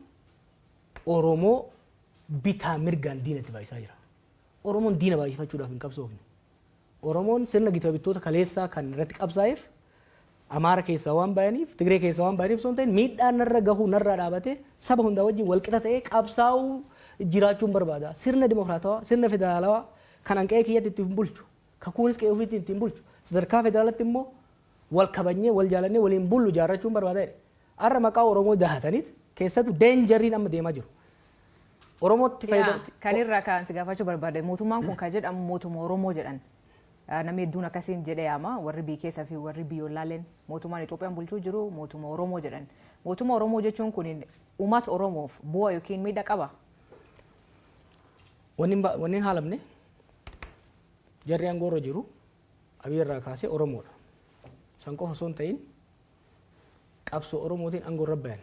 Oromoo bitaa mirgaan diinatti baay'isaa jira. Oromoon diina baay'ifachuudhaaf hin qabsoofne. Oromoon sirna gita bittoota kaleessaa kan irratti qabsaa'eef Amaara keessaa waan bayaniif, Tigree keessaa waan bayaniif osoo hin ta'in, miidhaan narra gahuu narraa dhaabatee saba hundaa wajjin walqixa ta'ee qabsaa'uu jiraachuun barbaada. Sirna dimokiraatawaa, sirna federaalawaa kan an qe'ee kiyyatti ittiin bulchu, kakuunis qe'ee ofiitti ittiin bulchu, sadarkaa federaalatti immoo wal kabajnee, wal jaalannee waliin bullu ijaarrachuun barbaada jedhe. Har'a maqaa Oromoo dahataniit keessattuu dangeriin amma deemaa jiru. Oromootti fayyadamti. Kan irraa kan si gaafachuu barbaade, mootummaan kun kan jedhamu mootummaa Oromoo jedhan. Namni hedduun akkasiin jedhee yaama, warri biyya keessaa fi warri biyyoolaaleen mootummaan Itoophiyaan bulchuu jiru mootummaa Oromoo jedhan. Mootummaa Oromoo jechuun kun uummata Oromoof bu'aa yookiin miidhaa qaba? Wanni hin haalamne, jarri aangoo irra jiru Abiy irraa kaasee Oromoodha. San qofa osoo hin ta'in qabsoo Oromootiin aangoo irra bayan.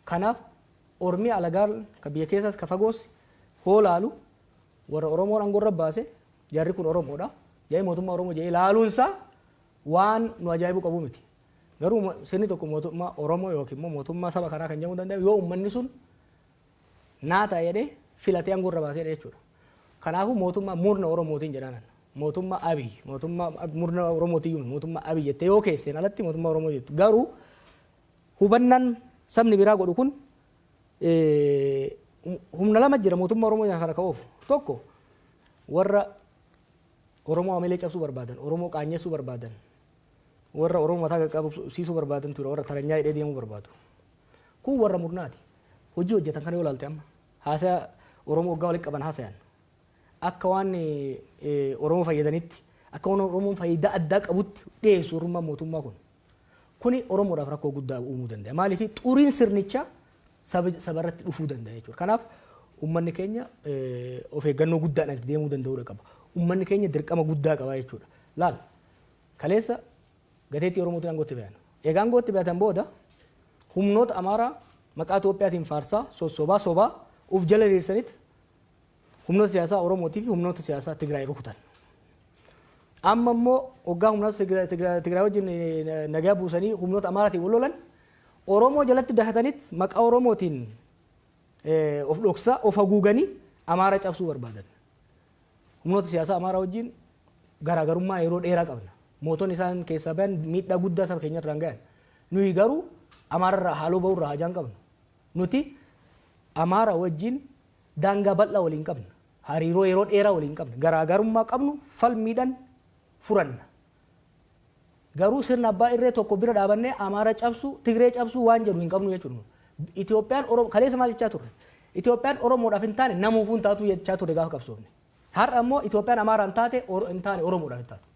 Kanaaf Ormi alagaan ka biyya keessaas ka fagoos hoo laalu warra Oromoon aangoo irra baase, jarri kun Oromoodha. Jedhee mootummaa Oromoo jedhee laaluunsaa waan nu ajaa'ibuu qabu miti. Garuu sirni tokko mootummaa Oromoo yookiin immoo mootummaa saba kanaa kan jedhamuu danda'u yoo uummanni sun naa ta'a jedhee filatee aangoo irra baaseedha jechuudha. Kanaafuu mootummaa murna Oromootiin jedhanan. Mootummaa Abiy, mootummaa murna Oromootiin, mootummaa Abiy jettee yoo keesseen alatti mootummaa Oromoo jettu. Garuu hubannaan sabni biraa godhu kun humna lama jira mootummaa Oromoo kana ka'uuf. Tokko warra Oromoo amilee cabsuu barbaadan, Oromoo qaanyessuu barbaadan, warra Oromoo mataa qaqqabsiisuu barbaadan ture, warra taranyaa hidhee deemuu barbaadu. Kun warra murnaati. Hojii hojjetan kana yoo ilaalte, amma haasaya Oromoo waggaa walitti qaban haasayan. Akka waan Oromoo fayyadanitti, akka waan Oromoon faayidaa addaa qabutti dhiyeessu warrummaan mootummaa kun. Kuni Oromoodhaaf rakkoo guddaa uumuu danda'a. Maaliif? Xuriin sirnichaa saba irratti dhufuu danda'a jechuudha. Kanaaf uummanni keenya of eeggannoo guddaadhaan itti deemuu danda'uudha qaba. Uummanni keenya dirqama guddaa qaba jechuudha. Laal, kaleessa gateettii Oromootiin aangootti bayan. Egaa aangootti bayatan booda humnoota Amaaraa maqaa Itoophiyaatiin faarsaa sossobaa sobaa uf jala hiriirsanitti humnoota siyaasaa Oromootii fi humnoota siyaasaa Tigraay rukutan. Amma immoo waggaa humnoota Tigraay wajjin nagaa buusanii humnoota Amaaraatiin wal lolan, Oromoo jalatti dahatanitti maqaa Oromootiin of dhoksaa of haguuganii Amaara cabsuu barbaadan. Humnoota siyaasaa Amaaraa wajjin garaagarummaa yeroo dheeraa qabna. Mootonni isaan keessaa bayan miidhaa guddaa saba keenya irraan gahan. Nuyi garuu Amaararraa haaloo bahuu irraa hajaan qabnu. Nuti Amaara wajjin daangaa bal'aa waliin qabna. Hariiroo yeroo dheeraa waliin qabna. Garaagarummaa qabnu falmiidhaan furanna. Garuu sirna abbaa irree tokko bira dhaabannee Amaara cabsuu, Tigree cabsuu waan jedhu hin qabnu jechuudha. Itoophiyaan Oromoo kaleessa maal jechaa turre? Itoophiyaan Oromoodhaaf hin taane namuufuu hin taatu jechaa turre gaafa qabsoofne. Har'a immoo Itoophiyaan Amaaraan taate hin taane Oromoodhaaf hin taatu.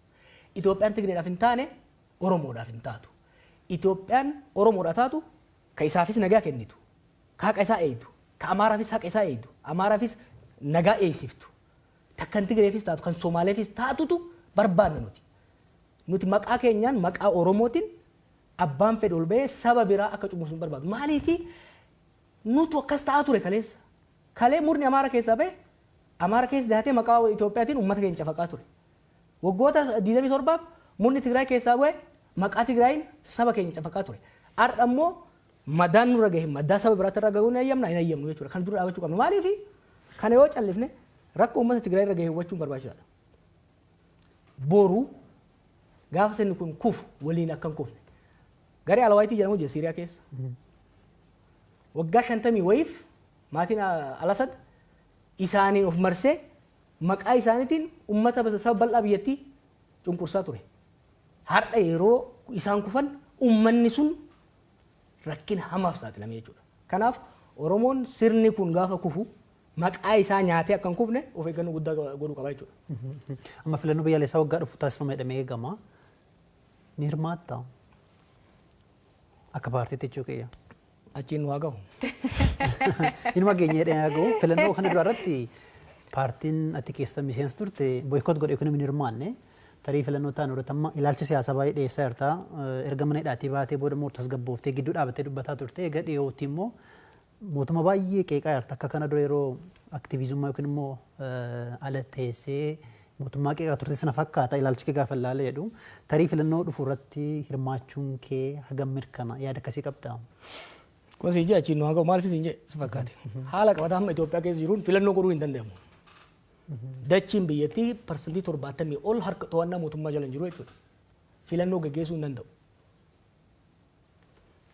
Itoophiyaan Tigreedhaaf hin taane Oromoodhaaf hin taatu. Itoophiyaan Oromoodhaaf taatu ka isaafis nagaa kennitu, ka haqa isaa eegdu, ka Amaaraafis haqa isaa eegdu, Amaaraafis nagaa eegsiftu, kan Tigreefis taatu, kan Somaaleefis taatutu barbaanna nuti. Nuti maqaa keenyaan, maqaa Oromootiin abbaan fedhe ol bahee saba biraa akka cunqursu hin barbaadu. Maaliifi nutu akkas ta'aa ture kaleessa. Kalee murni Amaara keessaa bahe Amaara keessa dahatee maqaa Itoophiyaatiin uummata keenya cafaqaa ture. Waggoota 27 murni Tigraay keessaa bahe maqaa Tigraayin saba keenya cafaqaa ture. Har'a immoo madaan nurra gahe madaa saba biraatti irra gahuu hin hayyamna, hin hayyamnu jechuudha. Kan dura dhaabachuu qabnu. Maaliifi kana yoo callifne rakkoo uummata Tigraay irra gahe hubachuun barbaachisaadha. Boru gaafa sirni kun kufu waliin akka hin kufne. Garee Alawaayitii jedhamu jira Siiriyaa keessa. Waggaa 50 wayiif maatiin Alasad isaaniin of marsee maqaa isaaniitiin uummata saba bal'aa biyyattii cunqursaa ture. Har'a yeroo isaan kufan uummanni sun rakkina hamaaf saaxilame jechuudha. Kanaaf Oromoon sirni kun gaafa kufu maqaa isaa nyaatee akka hin kufne of eeggannoo guddaa godhuu qaba jechuudha. Amma filannoo biyyaalessaa waggaa dhufu taasifama jedhamee eegama. Ni hirmaattaa? Akka paartiitti jechuu kiyya. Achiin nu haa gahu. Inuma geenye jedhee haa gahu. Filannoo kana dura irratti paartiin ati keessa miseensa turte boycott godhe yookiin hin hirmaanne. Tarii filannoo ta'an irratti amma ilaalcha siyaasaa baay'ee dhiyeessaa jirta. Erga mana hidhaatii baatee booda immoo tasgabbooftee gidduu dhaabattee dubbataa turte. Egaa dhiyootti immoo mootummaa baay'ee qeeqaa jirta. Akka kana dura yeroo aktiviizummaa yookiin immoo ala teessee mootummaa qeeqaa turte sana fakkaata ilaalchi kee gaafa ilaalee jedhu. Tarii filannoo dhufu irratti hirmaachuun kee hagam mirkana, yaada akkasii qabdaa? Kun siin jee achiin nu haa gahu, maaliif siin jee si fakkaate? Haala qabataa amma Itoophiyaa keessa jiruun filannoo godhuu hin danda'amu. Dachiin biyyattii 70% ol harka to'annaa mootummaa jala hin jiru jechuudha. Filannoo gaggeessuu hin danda'u.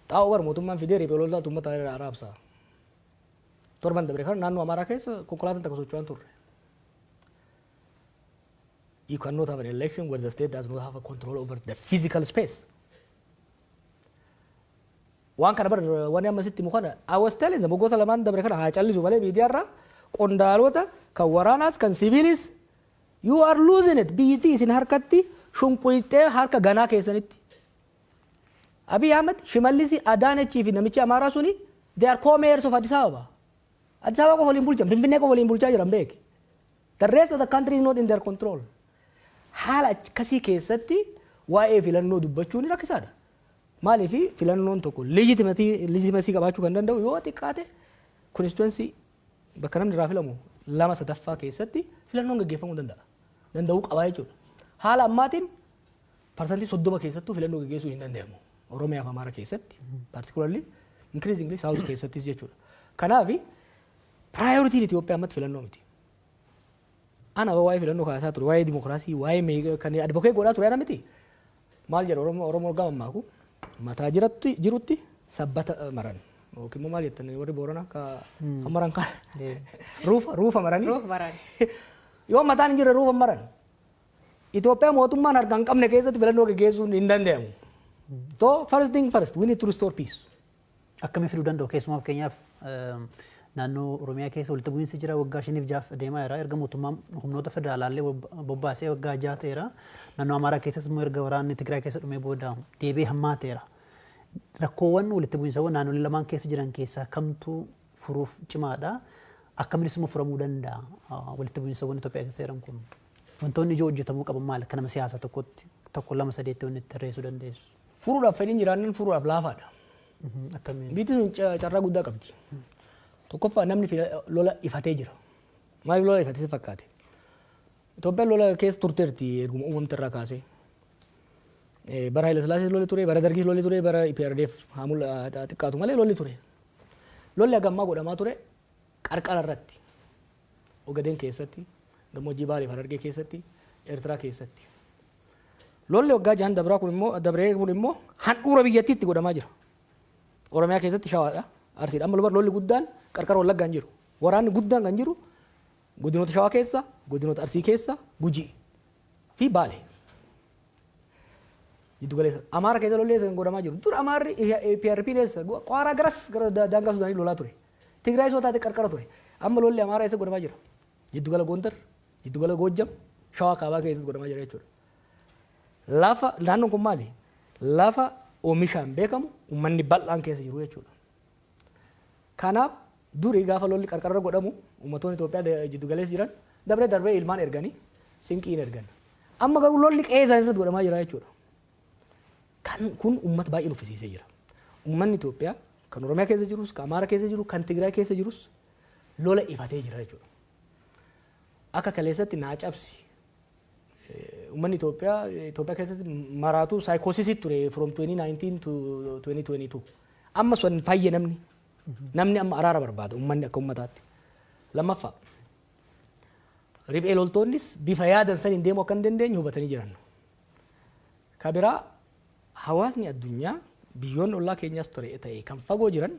Xaa'oo bar mootummaan fidee riphee loltoota uummata irraa raabsa. Torban dabre kana naannoo Amaaraa keessa konkolaataan takka socho'aa hin turre. You cannot have an election where the state does not have a control over the physical space. Waan kana bar wanni amma sitti himu kana I was telling them waggoota lamaan dabre kana haa callisu malee miidiyaarraa qondaalota kan waraanaas kan siviilis, you are losing it, biyyittii isin harkatti shunquyxee harka ganaa keessanitti. Abiy Ahmed, Shimallis, Adaanechii fi namichi Amaaraa suni, they are co-mayors of Addis Ababa. Addis Ababa qofa waliin bulchan, Finfinnee qofa waliin bulchaa jiran beeki. The rest of the country is not in their control. Haala akkasii keessatti waa'ee filannoo dubbachuun rakkisaadha. Maaliif filannoon tokko legitimacy qabaachuu kan danda'u yoo xiqqaate constituency bakka namni irraa filamu 2/3 keessatti filannoon gaggeeffamuu danda'a. Danda'uu qabaa jechuudha. Haala ammaatiin 30% keessattuu filannoo gaggeessuu hin danda'amu. Oromiyaa fi Amaara keessatti particularly, increasingly South keessattis jechuudha. Kanaaf priorityn Itoophiyaa ammatti filannoo miti. Ana waa'ee filannoo kaasaa ture, waa'ee dimokiraasii, waa'ee kan advocate godhaa ture ana miti. Maal jedha Oromoo, Oromoo gama maaku mataa jiratti jirutti sabbata maran. Yookiin immoo maal jettan warri Booranaa ka maran kan ruufa maranii. Ruufa maran. Yoo mataan hin jirre ruufa maran. Itoophiyaa mootummaan harka hin qabne keessatti filannoo gaggeessuun hin danda'amu. So first thing first, we need to restore peace. Akkamii fiduu danda'u? Keessumaa fakkeenyaaf naannoo Oromiyaa keessa walitti bu'iinsi jira, waggaa 5 6 deemaa jira. Erga mootummaan humnoota federaalaallee bobbaasee waggaa 6 ta'eera. Naannoo Amaaraa keessas immoo erga waraanni Tigraay keessa dhumee booda deebi'ee hammaateera. Rakkoowwan walitti bu'iinsawwan naannolee lamaan keessa jiran keessaa kamtu furuuf cimaadha? Akkaminis immoo furamuu danda'a walitti bu'iinsawwan Itoophiyaa keessa jiran kun? Wantoonni ijoo hojjetamuu qaban maali? Akka nama siyaasaa tokkotti tokko, lama, sadeetti wanni itti tarreessuu dandeessu. Furuudhaaf fedhiin jiraannan furuudhaaf laafaadha. Akkamiin? Biyyi sun carraa guddaa qabdi. Tokkoffaa namni lola ifatee jira. Maaliif lola ifatee si fakkaate? Itoophiyaan lola keessa turteerti erguma uumamte irraa kaasee. Bara Haile Sillaasee lolli ture, bara Dargis lolli ture, bara EPRDF haa xiqqaatu malee lolli ture. Lolli hagammaa godhamaa ture qarqara irratti. Ogadeen keessatti, gammoojjii Baalee fi Harargee keessatti, Eertiraa keessatti. Lolli waggaa 6 dabraa kun immoo dabree kun immoo handhuura biyyattiitti godhamaa jira. Oromiyaa keessatti Shawaadha, Arsiidha. Amma lolli guddaan qarqara Wallaggaa hin jiru. Waraanni guddaan kan jiru Godinoota Shawaa keessa, godinoota Arsii keessa, Gujii fi Baale. Jiddu galeessa. Amaara keessa lolli eessa godhamaa jiru? Dur Amaarri PRP eessa? Qaaraa garas gara daangaa Sudaanii lolaa ture. Tigraay soo taate qarqara ture. Amma lolli Amaaraa eessa godhamaa jira? Jiddu gala Gondar, jiddu gala Goojjam, Shawaa kaabaa keessatti godhamaa jira jechuudha. Lafa naannoon kun maali? Lafa oomishaan beekamu, uummanni bal'aan keessa jiru jechuudha. Kanaaf durii gaafa lolli qarqarra godhamu, uummattoonni Itoophiyaa jiddu galeessa jiran dabree darbee ilmaan erganii sinqiin ergan. Amma garuu lolli qe'ee isaanii irratti godhamaa jira jechuudha. Kan kun uummata baay'ee nuffisiisee jira. Uummanni Itoophiyaa kan Oromiyaa keessa jirus, kan Amaara keessa jiru, kan Tigraay keessa jirus lola ifatee jira jechuudha. Akka kaleessatti naa cabsi. Uummanni Itoophiyaa Itoophiyaa keessatti maraatu psychosis ture from 2019 to 2022. Amma sun fayye namni. Namni amma araara barbaada uummanni akka uummataatti. Lammaffaa, riphee loltoonnis bifa yaadan saniin deemuu akka hin dandeenye hubatanii jiran. Ka biraa, hawaasni addunyaa, biyyoonni ollaa keenyaas ture ta'e kan fagoo jiran,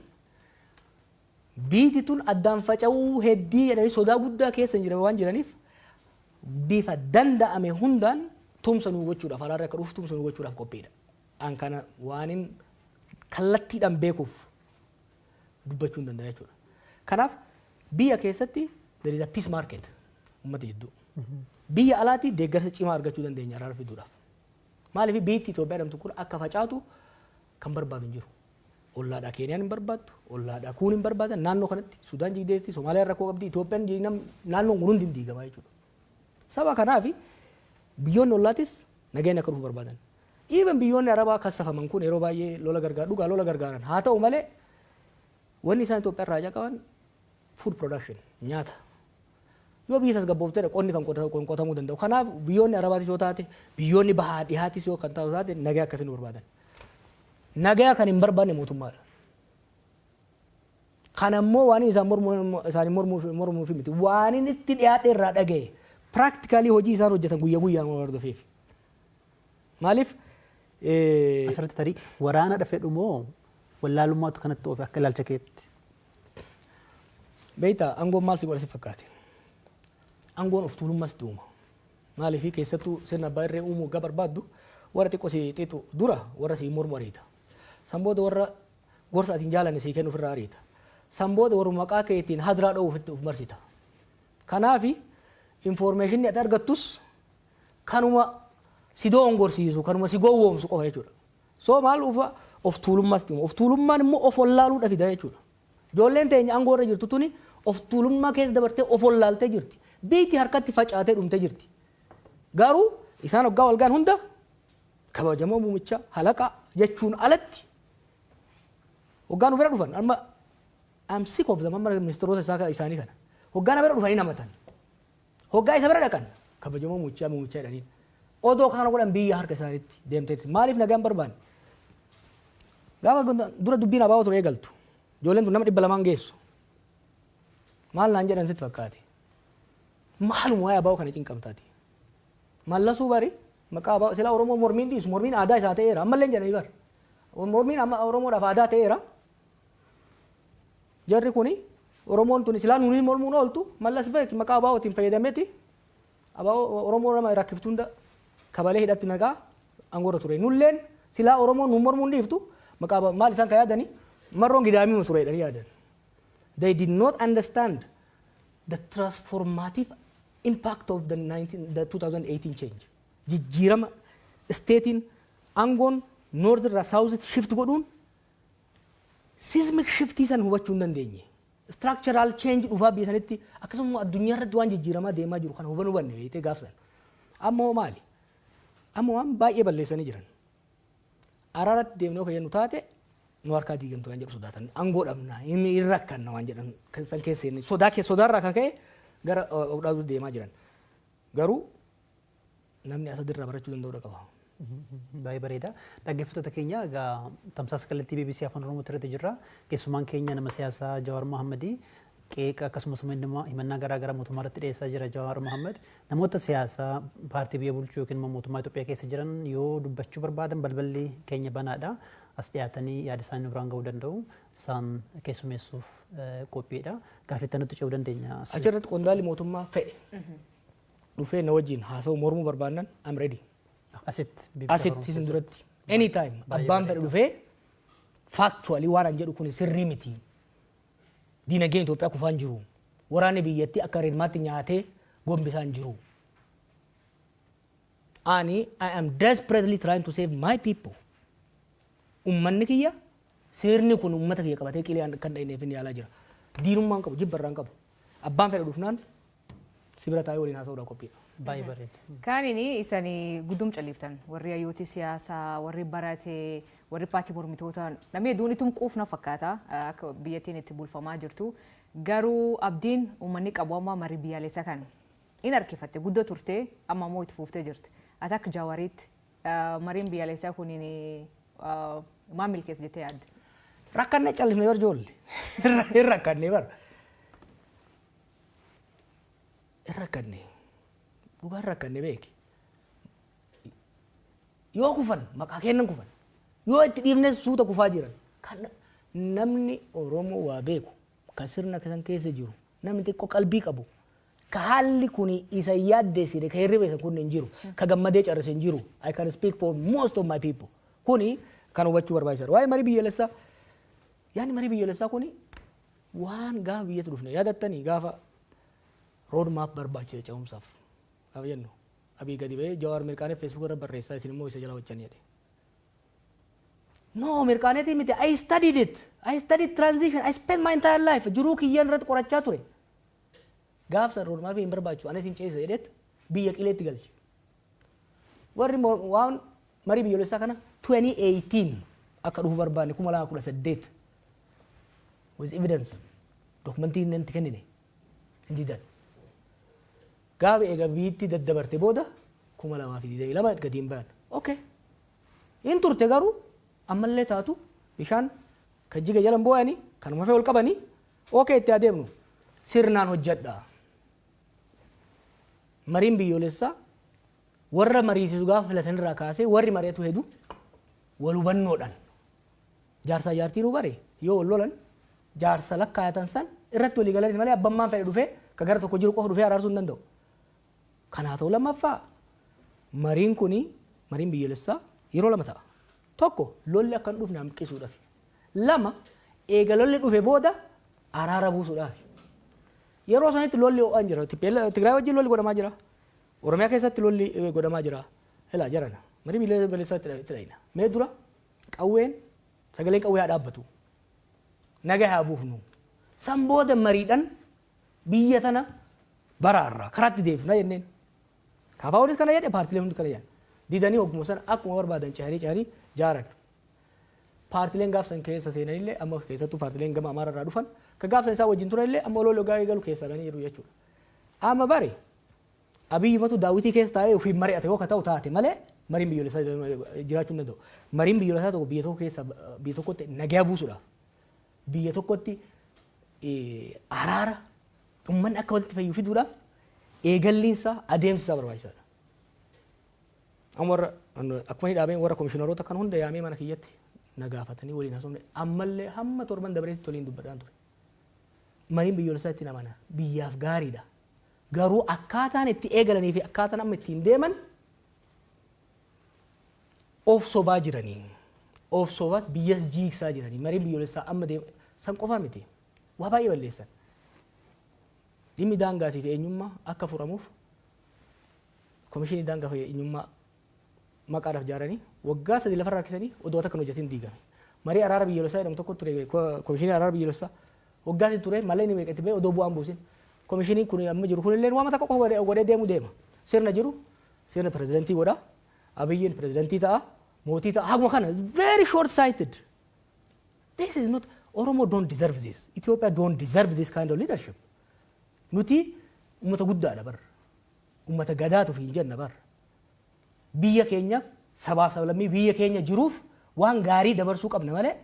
biiti tun addaan faca'uu heddii jedhanii sodaa guddaa keessa hin jiran waan jiraniif, bifa danda'ame hundaan tumsa nuu gochuudhaaf, araarri akka dhufu tumsa nuu gochuudhaaf qophiidha. An kana waanin kallattiidhaan beekuuf dubbachuu hin danda'a jechuudha. Kanaaf biyya keessatti there is a peace market uummata jidduu. Biyya alaatti deeggarsa cimaa argachuu dandeenya araara fiduudhaaf. Maaliif? Biyyi Itoophiyaa jedhamtu kun akka facaatu kan barbaadu hin jiru. Ollaadhaa Keeniyaan hin barbaaddu, ollaadhaa kuun hin barbaadan, naannoo kanatti Sudaan jigdeetti, Somaaliyaan rakkoo qabdi, Itoophiyaan naannoon kun hundi hin diigamaa jechuudha. Saba kanaaf biyyoonni ollaatis nageenya akka dhufu barbaadan. Even biyyoonni Arabaa kassafaman kun yeroo baay'ee lola gargaaru, dhugaa lola gargaaran. Haa ta'u malee, wanni isaan Itoophiyaa irraa haja qaban food production, nyaata. Yoo biyyi tasgabboofteedha qonni kan qotamuu danda'u. Kanaaf biyyoonni Arabaatis yoo taate, biyyoonni bahaa dhihaatis yoo kan taatu taate, nagaa akka finnu barbaadan. Nagaa kan hin barbaanne mootummaadha. Kan ammoo waan isaan mormuu isaanii mormuuf miti. Waan inni itti dhiyaadhe irraa dhagaye, practically hojii isaan hojjetan guyyaa guyyaan waan hordofeef. Maaliif? Asirratti tarii waraana fedhu moo wallaalummaatu kanatti oofe akka ilaalcha keetti? Beektaa, aangoon maal si godha si fakkaate? Aangoon of tuulummaas itti uuma. Maaliif? Keessattuu sirna abbaa irree uumuu waggaa barbaaddu, warra xiqqoo si xiixu dura warra si mormu ariita. San booda warra gorsa ati hin jaalanne sii kennu ofirraa ariita. San booda warra maqaa keetiin hadiraa dha'uuf itti of marsita. Kanaafi informationni ati argattus kanuma si doongorsiisu, kanuma si gowwoomsu qofa jechuudha. So maal ufa, of tuulummaas itti uuma. Of tuulummaan immoo of wallaaluudha fida jechuudha. Ijoolleen teenya aangoo irra jirtu tuni of tuulummaa keessa dabartee of wallaaltee jirti. Biyyi harkatti facaatee dhumtee jirti. Garuu isaan waggaa walgaan hunda kabajamoo muumicha halaqa jechuun alatti waggaa nu bira dhufan, amma I'm sick of them, amma ministeerota isaa isaanii kana waggaa na bira dhufanii namatan, hoggaa isa bira dhaqan kabajamoo muumichaa muumichaa jedhaniin. Odoo kana godhan biyya harka isaaniitti deemteetti. Maaliif nagaan barbaanne? Gaafa dura dubbiin abaa'oo ture eegaltu, ijoolleen tun nama 200 geessu maal naan jedhan sitti fakkaate? Maaluma waa'ee abaa'oo kana cinqamtaati? Mallasuu bari maqaa abaa'oo silaa Oromoo mormiin dhiisu, mormiin aadaa isaa ta'eera ammallee jedhanii bar, mormiin amma Oromoodhaaf aadaa ta'eera. Jarri kuni Oromoon tun silaa nuuni mormuun ooltu. Mallas beek maqaa abaa'ootiin fayyadameeti abaa'oo Oromoo nama rakkiftu hunda kabalee hidhatti nagaa aangoorra ture. Nulleen silaa Oromoon nu mormuun dhiiftu maqaa maal isaan kan yaadanii marroon gidaamii ture jedhanii yaadan. They did not understand the transformative impact of the 19, the 2018 change. Jijjiirama stateiin aangoon north irraa south shift godhuun seismic shiftii san hubachuu hin dandeenye. Structural change dhufaa biyya sanitti, akkasuma addunyaa irratti waan jijjiiramaa deemaa jiru kana hubanuu hubanne beektee gaafsan. Amma hoo maali? Amma waan baay'ee balleessanii jiran. Araaratti deemnee kan jennu taate nu harkaa diigamtu waan jedhu sodaatan. Aangoo dhabna, inni hin rakkanna waan jedhan san keessa sodaa keessa, sodaarraa kan ka'e gara of dhaabuu deemaa jiran. Garuu namni asadirraa barachuu danda'uu qaba. Baay'ee bareeda. Dhaggeeffattoota keenya, egaa tamsaasa kallattii BBC Afaan Oromoo irratti jirra. Keessumaan keenya nama siyaasaa Jawaar Mohammadii. Qeeqa akkasumas himannaa garaa garaa mootummaa irratti dhiyeessaa jira Jawaar Mohammad. Namoota siyaasaa paartii biyya bulchuu yookiin immoo mootummaa Itoophiyaa keessa jiran yoo dubbachuu barbaadan balballi keenya banaadha. As dhiyaatanii yaada isaanii biraan ga'uu danda'u. Isaan keessummeessuuf qophiidha. Gaaffii nutti ce'uu dandeenya. Achirratti qondaalli mootummaa fedhe dhufee na wajjin haasa'u mormuu barbaannan, I'm ready. Asitti. Asitti isin duratti. Anytime abbaan fedhe dhufee factually waan an jedhu kun sirrii miti. Diinagdeen Itoophiyaa kufaan jiru. Waraanni biyyattii akka reedmaatti nyaatee gombisaan jiru. Ani I am desperately trying to save my people. Ummanni kiyya, sirni kun ummata kiyya qabatee qilee kan dhahineef inni yaalaa jira. Diinummaan qabu, jibba irraan qabu. Abbaan fedhe dhufnaan sibira taa'ee waliin haasa'uudhaan qophiidha. Baay'ee bareeda. Kaanini isanii guddum caliiftan, warri hayyooti siyaasaa, warri barate, warri paartii mormitoota, namni hedduun itum quufna fakkaata akka biyyattiin itti bulfamaa jirtu. Garuu abdiin uummanni qabu amma marii biyyaalessaa kan in harkifatte guddoo turte, amma immoo itti fuuftee jirti. Ati akka Jawaariitti mariin biyyaalessaa kuniin maal milkeessa jettee yaadda? Rakkannee callisnee bar ijoollee. Hin rakkannee bar. Hin rakkannee. Dhugaan rakkannee beeki. Yoo kufan maqaa kennan kufan. Yoo itti dhiifne suuta kufaa jiran. Kan namni Oromoo waa beeku, kan sirna kan keessa jiru, namni xiqqoo qalbii qabu, ka haalli kun isa yaaddeessine, ka hirriba isa kun hin jiru, ka gammadee carrise hin jiru. I can speak for most of my people. Kuni kan hubachuu barbaachisaadha. Waa'ee marii biyyoolessaa, yaadni marii biyyoolessaa kuni waan gaafa biyyatti dhufne yaadattanii, gaafa road map barbaachisa ce'umsaaf gaafa jennu, Abii gadi ba'ee Jawaar mirqaanee Facebook irra barreessaa, isin immoo isa jala hojjanii jedhe. No, mirqaaneetii miti. I studied it. I studied transition. I spent my entire life. Jiruu kiyyaan irratti qorachaa ture. Gaafsan road map hin barbaachisu. Anis hin ceesisa jedheet biyya qileetti galche. Warri waan marii biyyoolessaa kana 2018 akka dhufu barbaanne, 2018, with evidence, dokumentii inni itti kennine hin didan. Gaafa eega biyyatti daddabarte booda 2022 gadi hin bayan. Okay. Hin turte, garuu ammallee taatu bishaan kan jiga jalan boo'anii kanuma fee ol qabanii, okay, itti adeemnu sirnaan hojjedha. Mariin biyyoolessaa warra mariisisu gaafa filatan irraa kaasee warri mari'atu hedu wal hubannoodhaan, jaarsaa jaartiin bare yoo wal lolan jaarsa lakkaayatan san irratti walii galanii malee abbammaan fedhe dhufee ka gara tokko jiru qofa dhufee araarsuu hin danda'u. Kanaa ta'u, lammaffaa mariin kuni, mariin biyyoolessaa yeroo lama ta'a. Tokko, lolli akka hin dhufne hanqisuudhaaf. Lama, eega lolli dhufe booda araara buusuudhaaf. Yeroo sanitti lolli ho'aan jira. Tigraay wajjin lolli godhamaa jira. Oromiyaa keessatti lolli godhamaa jira. Ilaa jarana. Marii biyyoolessaa itti dhayina. Mee dura qawween, sagaleen qawwee haa dhaabbatu. Naga haa buufnu. San booda mariidhaan biyya tana baraarraa karaatti deebifna jenneen. KFOnis kana jedhe, paartileen hundi kana jedhan. Didanii hogguma sana akkuma barbaadan cehanii cehanii jaaran. Paartileen gaafsan keessa seenanillee, amma keessattuu paartileen gama Amaara irraa dhufan ka gaafsan isaa wajjin turanillee, amma oloo logaa eegalu keessaa ganii jiru jechuudha. Amma bari Abiyyi matu daawwitii keessa taa'ee ofiin mari'ate yoo ka ta'u taate malee mariin biyyoolessaa jiraachuu hin danda'u. Mariin biyyoolessaa tokko biyya tokko keessa, biyya tokkotti nagaa buusuudhaaf, biyya tokkotti araara, uummanni akka walitti fayyu fiduudhaaf eegalliinsaa, adeemsi isaa barbaachisaadha. Amma warra akkuma inni dhaabeen warra komishiinaroota kan hunda yaamee mana kiyyatti na gaafatanii waliin haasofne, ammallee hamma torban dabareetti waliin dubbadhaan ture. Mariin biyyoolessaa itti amana, biyyaaf gaariidha. Garuu akkaataan itti eegalanii fi akkaataan amma ittiin deeman of sobaa jiranii. Of sobaas biyyas jiigsaa jiranii. Mariin biyyoolessaa amma deema san qofaa miti. Waa baay'ee balleessan. Dhimmi daangaatii fi eenyummaa akka furamuuf komishinii daangaa fi eenyummaa maqaadhaaf ijaaranii waggaa 3 lafarra harkisanii odoo akka hin hojjetin diigame. Marii araara biyyoolessaa jedhamu tokko ture, komishinii araara biyyoolessaa waggaa 3 ture malee inni meeqa itti ba'e odoo bu'aan buusin. Komishiniin kun amma jiru kunillee waan takka qofa godhee deemu deema. Sirna jiru sirna pirezidantii godha. Abiyyiin pirezidantii ta'a. Mootii ta'a. Haguma kana very short sighted. This is not Oromo, don't deserve this. Ethiopia don't deserve this kind of leadership. Nuti uummata guddaadha bar. Uummata gadaatuuf hin jenna bar. Biyya keenyaaf, sabaaf sablammii biyya keenya jiruuf waan gaarii dabarsuu qabna malee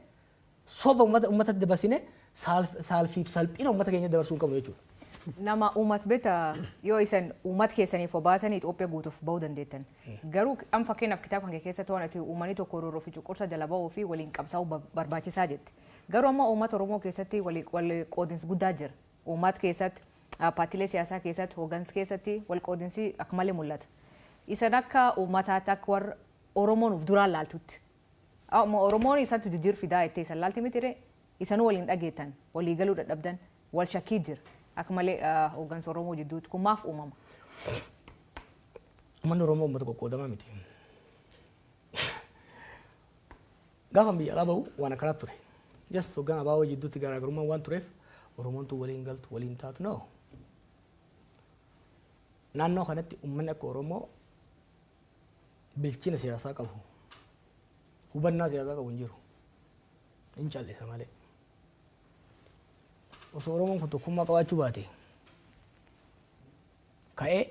soba uummata uummatatti dabarsine saalfiif salphina uummata keenya dabarsuu hin qabnu jechuudha. Nama uummata beekta yoo isan uummata keessaniif obaatan Itoophiyaa guutuuf bahuu dandeettan. Garuu amma fakkeenyaaf kitaaba kan keessatti waan ati uummanni tokko roorroo fi cunqursa jala bahuu fi waliin qabsaa'uu barbaachisaa jetti. Garuu amma uummata Oromoo keessatti wal qoodinsi guddaa jira. Uummata keessatti, paartiilee siyaasaa keessatti, hooggansa keessatti wal qoodinsi akka malee mul'ata. Isan akka uummataatti akka warra Oromoon of duraan laaltutti. Amma Oromoon isantu jijjiir fidaa jettee isan laalti miti ree isanuu waliin dhageettan, walii galuu dadhabdan, wal shakkii jira. Akka malee hooggansa Oromoo jidduutti kun maaf uumama? Uummanni Oromoo uummata qoqqoodamaa miti. Gaafa biyya alaa bahu waan akkanaa ture. Just hoggaan abaaboo jidduutti garaagarummaan waan tureef Oromoon tun waliin galtu, waliin taatu no. Naannoo kanatti uummanni akka Oromoo bilchina siyaasaa qabu, hubannaa siyaasaa qabu hin jiru. Hin callisa malee. Osoo Oromoon kun tokkummaa qabaachuu baate ka'ee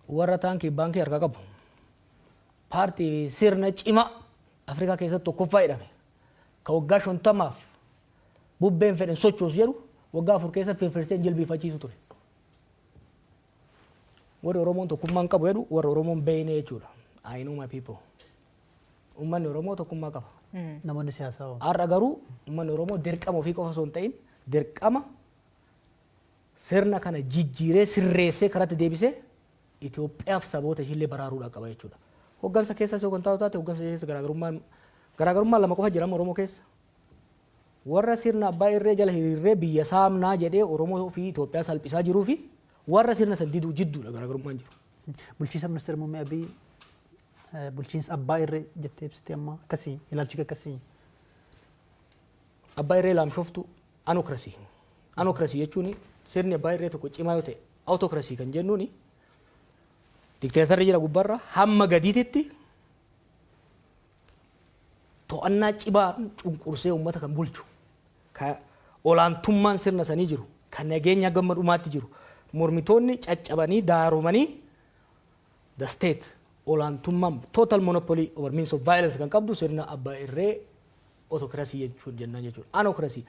warra taankii baankii harkaa qabu, paartii sirna cimaa Afrikaa keessatti tokkoffaa jedhame, ka waggaa 50f bubbeen fedhan sochoosu jedhu, waggaa 4 keessa firfirsee jilbiifachiisu ture. Warri Oromoon tokkummaa hin qabu jedhu warra Oromoon beeyne jechuudha. I know my people. Uummanni Oromoo tokkummaa qaba. Namoonni siyaasaa hoo? Har'a garuu uummanni Oromoo dirqama ofii qofa osoo hin ta'in dirqama sirna kana jijjiiree, sirreessee, karatti deebisee Itoophiyaaf saboota ishiillee baraaruudhaa qaba jechuudha. Hoggansa keessas yoo kan taatu taate, hoggansa keessa garaagarummaan lama qofa jira Oromoo keessa. Warra sirna abbaa irree jala hiriirree biyya saamnaa jedhee Oromoo fi Itoophiyaa salphisaa jiruu fi warra sirna san diduu jidduudha garaagarummaan jiru. Bulchiinsa ministeera muummee Abiy bulchiinsa abbaa irree jettee ibsite amma, akkasii ilaalchi akkasii. Abbaa irree laamshoftu, anocracy. Anocracy jechuun sirni abbaa irree tokko cimaa yoo ta'e, autocracy kan jennuuni dikteetarri jira gubbaarra hamma gadiititti to'annaa cimaa cunqursee uummata kan bulchu, ka olaantummaan sirna sanii jiru, kan nageenya gamma dhumaatti jiru, mormitoonni caccabanii daaromanii, the state olaantummaan total monopoly over means of violence kan qabdu sirna abbaa irree autocracy jechuun jennaan jechuudha. Anocracy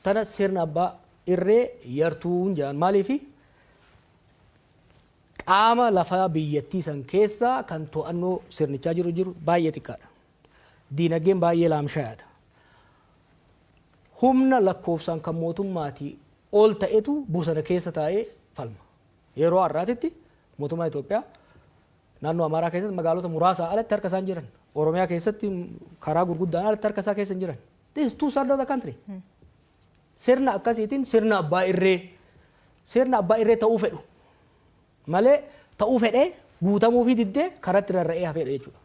tana sirna abbaa irree yartuun jedhan. Maaliifi? Qaama lafaa biyyattii san keessa kan to'annoo sirnichaa jiru baay'ee xiqqaadha. Diinagdeen baay'ee laamshayaadha. Humna lakkoofsaan kan mootummaatii ol ta'etu bosona keessa taa'ee falma. Yeroo har'aatitti mootummaa Itoophiyaa naannoo Amaaraa keessatti magaalota muraasa alatti harka isaan jiran. Oromiyaa keessatti karaa gurguddaan alatti harka isaa keessa hin jiran. This is two thirds of the country. Sirna akkasiitiin sirna abbaa irree ta'uu fedhu malee ta'uu fedhee guutamuu fi diddee karatti rarra'ee hafeedha jechuudha.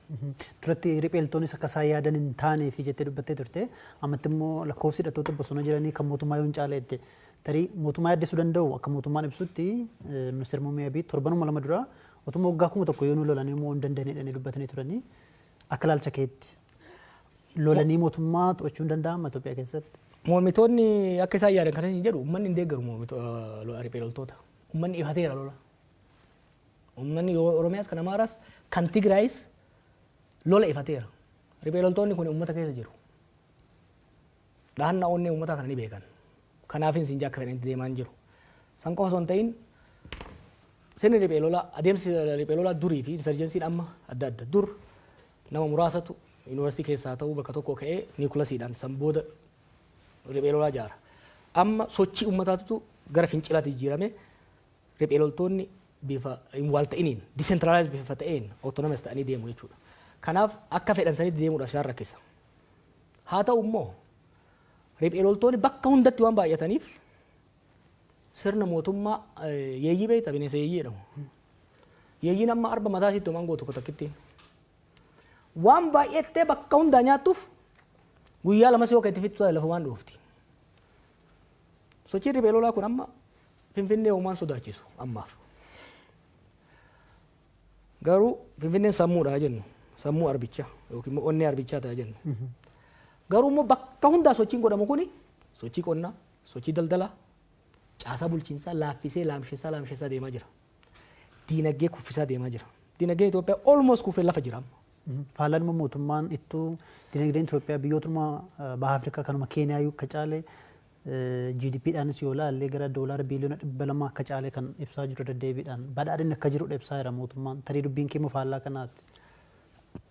Duratti ripheeltoonis akka isaan yaadan hin taane fi jettee dubbattee turte. Ammatti immoo lakkoofsi hidhattoota bosona jiranii kan mootummaa yoo hin caale jette. Tarii mootummaa yaaddessuu danda'u. Akka mootummaan ibsutti, ministeerri muummee Abiy torbanuma 2 dura otuma waggaa 1000 yoo nu lolanii immoo hin dandeenye jedhanii dubbatanii turanii. Akka ilaalcha keetti lolanii mootummaa to'achuu hin danda'ama Itoophiyaa keessatti? Mormitoonni akka isaan yaadan kana hin jedhu. Uummanni hin deeggaru mormitoota, riphee loltoota. Uummanni ifateera lola. Uummanni Oromiyaas, kan Amaaraas, kan Tigraayis lola ifateera. Riphee loltoonni kun uummata keessa jiru. Dhahannaa onnee uummataa kana ni beekan. Kanaafin siin akka fedhanitti deemaa hin jiru. San qofa osoo hin ta'in, sirni riphee lolaa, adeemsi riphee lolaa durii fi insurgencyn amma adda adda. Dur nama muraasatu yuunivarsiitii keessaa ta'uu bakka tokko ka'ee nucleusiidhaan san booda riphee lolaa ijaara. Amma sochii uummataatu gara fincilaatti jijjiirame, riphee loltoonni bifa hin wal ta'iniin, decentralized bifa ta'een, autonomous ta'anii deemu jechuudha. Kanaaf akka fedhan sanitti deemuudhaaf isaan rakkisa. Haa ta'u immoo riphee loltoonni bakka hundatti waan baay'ataniif sirna mootummaa yeeyyii beekta, bineensa yeeyyii jedhamu. Yeeyyiin amma arba mataa isiitti homaan gootu takkitti. Waan baay'attee bakka hundaa nyaattuuf guyyaa lamas yoo itti fixxu taate lafa waan dhoofti. Sochiin riphee lolaa kun amma Finfinnee homaan sodaachisu ammaaf. Garuu Finfinneen sammuudha jennu, sammuu arbichaa yookiin immoo onnee arbichaa ta'a jennu. Garuu immoo bakka hundaa sochiin godhamu kuni sochii qonnaa, sochii daldalaa, caasaa bulchiinsaa laaffisee, laamsheessaa laamsheessaa deemaa jira. Diinagdee kuffisaa deemaa jira. Diinagdeen Itoophiyaa almost kufee lafa jira amma. Faallaan immoo mootummaan ittuu dinagdeen Itoophiyaa biyyootuma baha Afrikaa kanuma Keeniyaa akka caale GDP dhaanis yoo ilaalle gara doolaara biiliyoona 200 akka caale kan ibsaa jiru deddeebiidhaan badhaadhinni akka jirudha ibsaa jira mootummaan. Tarii dubbiin kee immoo faallaa kanaati.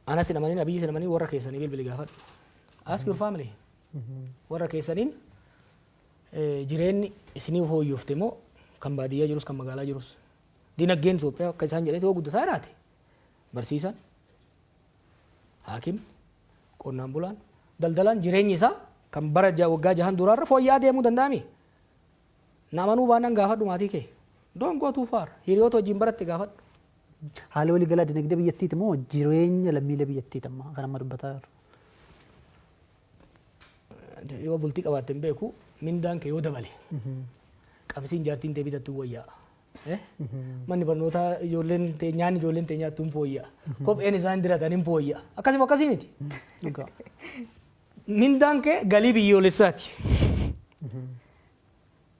Anas hin amanin, Abiyyi hin amanin, warra keessanii bilbili gaafadhu. Ask your family. Warra keessaniin jireenyi isinii fooyyofte moo kan baadiyyaa jirus kan magaalaa jirus. Dinagdeen Itoophiyaa akka isaan jedhetti yoo guddataa jiraate barsiisaan, haakim, qonnaan bulaan, daldalaan jireenyi isaa kan bara waggaa 6 duraarra fooyya'aa deemuu danda'ami. Na amanuu baannaan gaafadhu maatii kee. Don't go too far. Hiriyoota wajjin baratte gaafadhu. Haala waliigalaa dinagdee biyyattiiti moo jireenya lammiilee biyyattiiti amma kan amma dubbataa jiru? Yoo bultii qabaatte hin beeku, mindaan kee yoo dabale qabsiin jaartiin tee bitattu wayyaa. Manni barnootaa ijoolleen tee nyaanni ijoolleen tee nyaattu hin fooyya'a. Kopheen isaan diratan hin fooyya'a. Akkasuma akkasii miti. Dhugaa. Mindaan kee galii biyyoolessaati.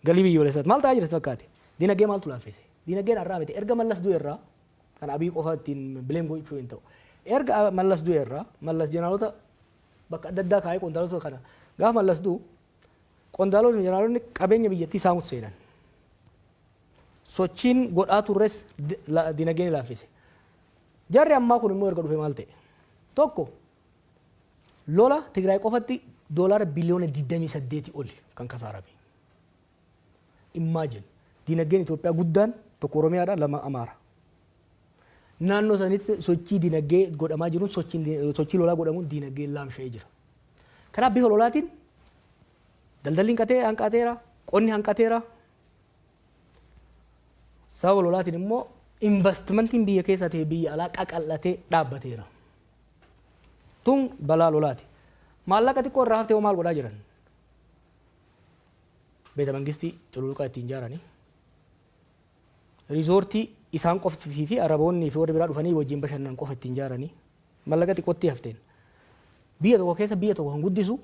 Galii biyyoolessaati. Maal ta'aa jira sitti fakkaate? Dinagdee maaltu laaffise? Dinagdeen har'aa miti. Erga Mallas du'e irraa kan Abiy qofa ittiin bileem gochuu hin ta'u. Erga Mallas du'e irraa Mallas jeneraalota bakka adda addaa kaa'ee qondaalota kana gaafa Mallas du'u qondaalonni jeneraalonni qabeenya biyyattii saamutti seenan. Sochiin godhaa turres dinagdeen ni laaffise. Jarri ammaa kun immoo erga dhufe maal ta'e? Tokko, lola Tigraay qofatti doolaara biliyoona 28 oli kan kasaarame. Imagine, dinagdeen Itoophiyaa guddaan tokko Oromiyaadha, lama Amaara. Naannoo sanitti sochii dinagdee godhamaa jiruun sochii lolaa godhamuun dinagdeen laamsha'ee jira. Kanaaf bifa lolaatiin daldalli hanqateera, qonni hanqateera. Sababa lolaatiin immoo investimentiin biyya keessaa ta'e biyya alaa qaqal'atee dhaabbateera. Tun balaa lolaati. Maallaqa xiqqoo irraa haftee hoo maal godhaa jiran? Beeta mangistii cululuqaa ittiin ijaaranii. Riizoortii isaan qoftii fi Araboonni fi warri biraa dhufanii wajjin bashannan qofa ittiin ijaaranii. Maallaqa xiqqootti hafteen. Biyya tokko keessa biyya tokko kan guddisu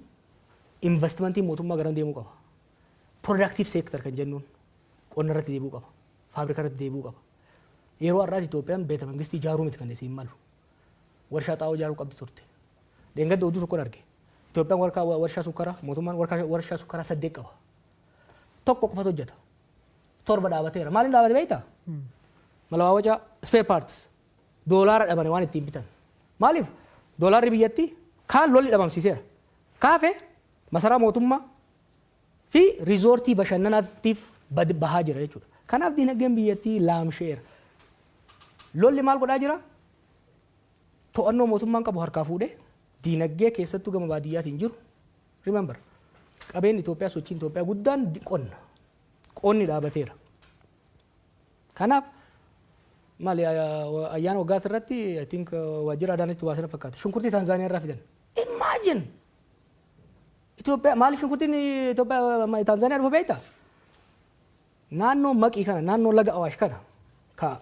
investimentiin mootummaa garam deemuu qaba? Productive sector kan jennuun qonna irratti deebi'uu qaba. Faabrikaa irratti deebi'uu qaba. Yeroo har'aas Itoophiyaan beeta mangistii ijaaruu miti kan isiin malu. Warshaa xaa'oo ijaaruu qabdi turte. Dheengadda oduu tokkoon arge. Itoophiyaan warshaa sukkaraa, mootummaan warshaa sukkaraa 8 qaba. Tokko qofatu hojjeta. 7 dhaabateera. Maaliin dhaabate beektaa? Malawaawwacaa spare parts. Doolaara dhabane waan ittiin bitan. Maaliif? Doolaarri biyyattii kaan lolli dhabamsiiseera. Kaafe masaraa mootummaa fi riizoortii bashannanaatiif bahaa jira jechuudha. Kanaaf dinagdeen biyyattii laamsheera. Lolli maal godhaa jira? To'annoo mootummaan qabu harkaa fuudhee dinagdee keessattuu gama baadiyyaatiin jiru. Remember, qabeenyi Itoophiyaa sochiin Itoophiyaa guddaan qonna. Qonni dhaabateera. Kanaaf maali ayyaana waggaa irratti I think waajjira Adaanachi baasana fakkaata. Shunkurtii Taanzaaniyaa irraa fidan. Imagine! Itoophiyaa maaliif shunkurtiin Itoophiyaa Taanzaaniyaa dhufa beektaa? Naannoo Maqii kana, naannoo laga Awaash kana ka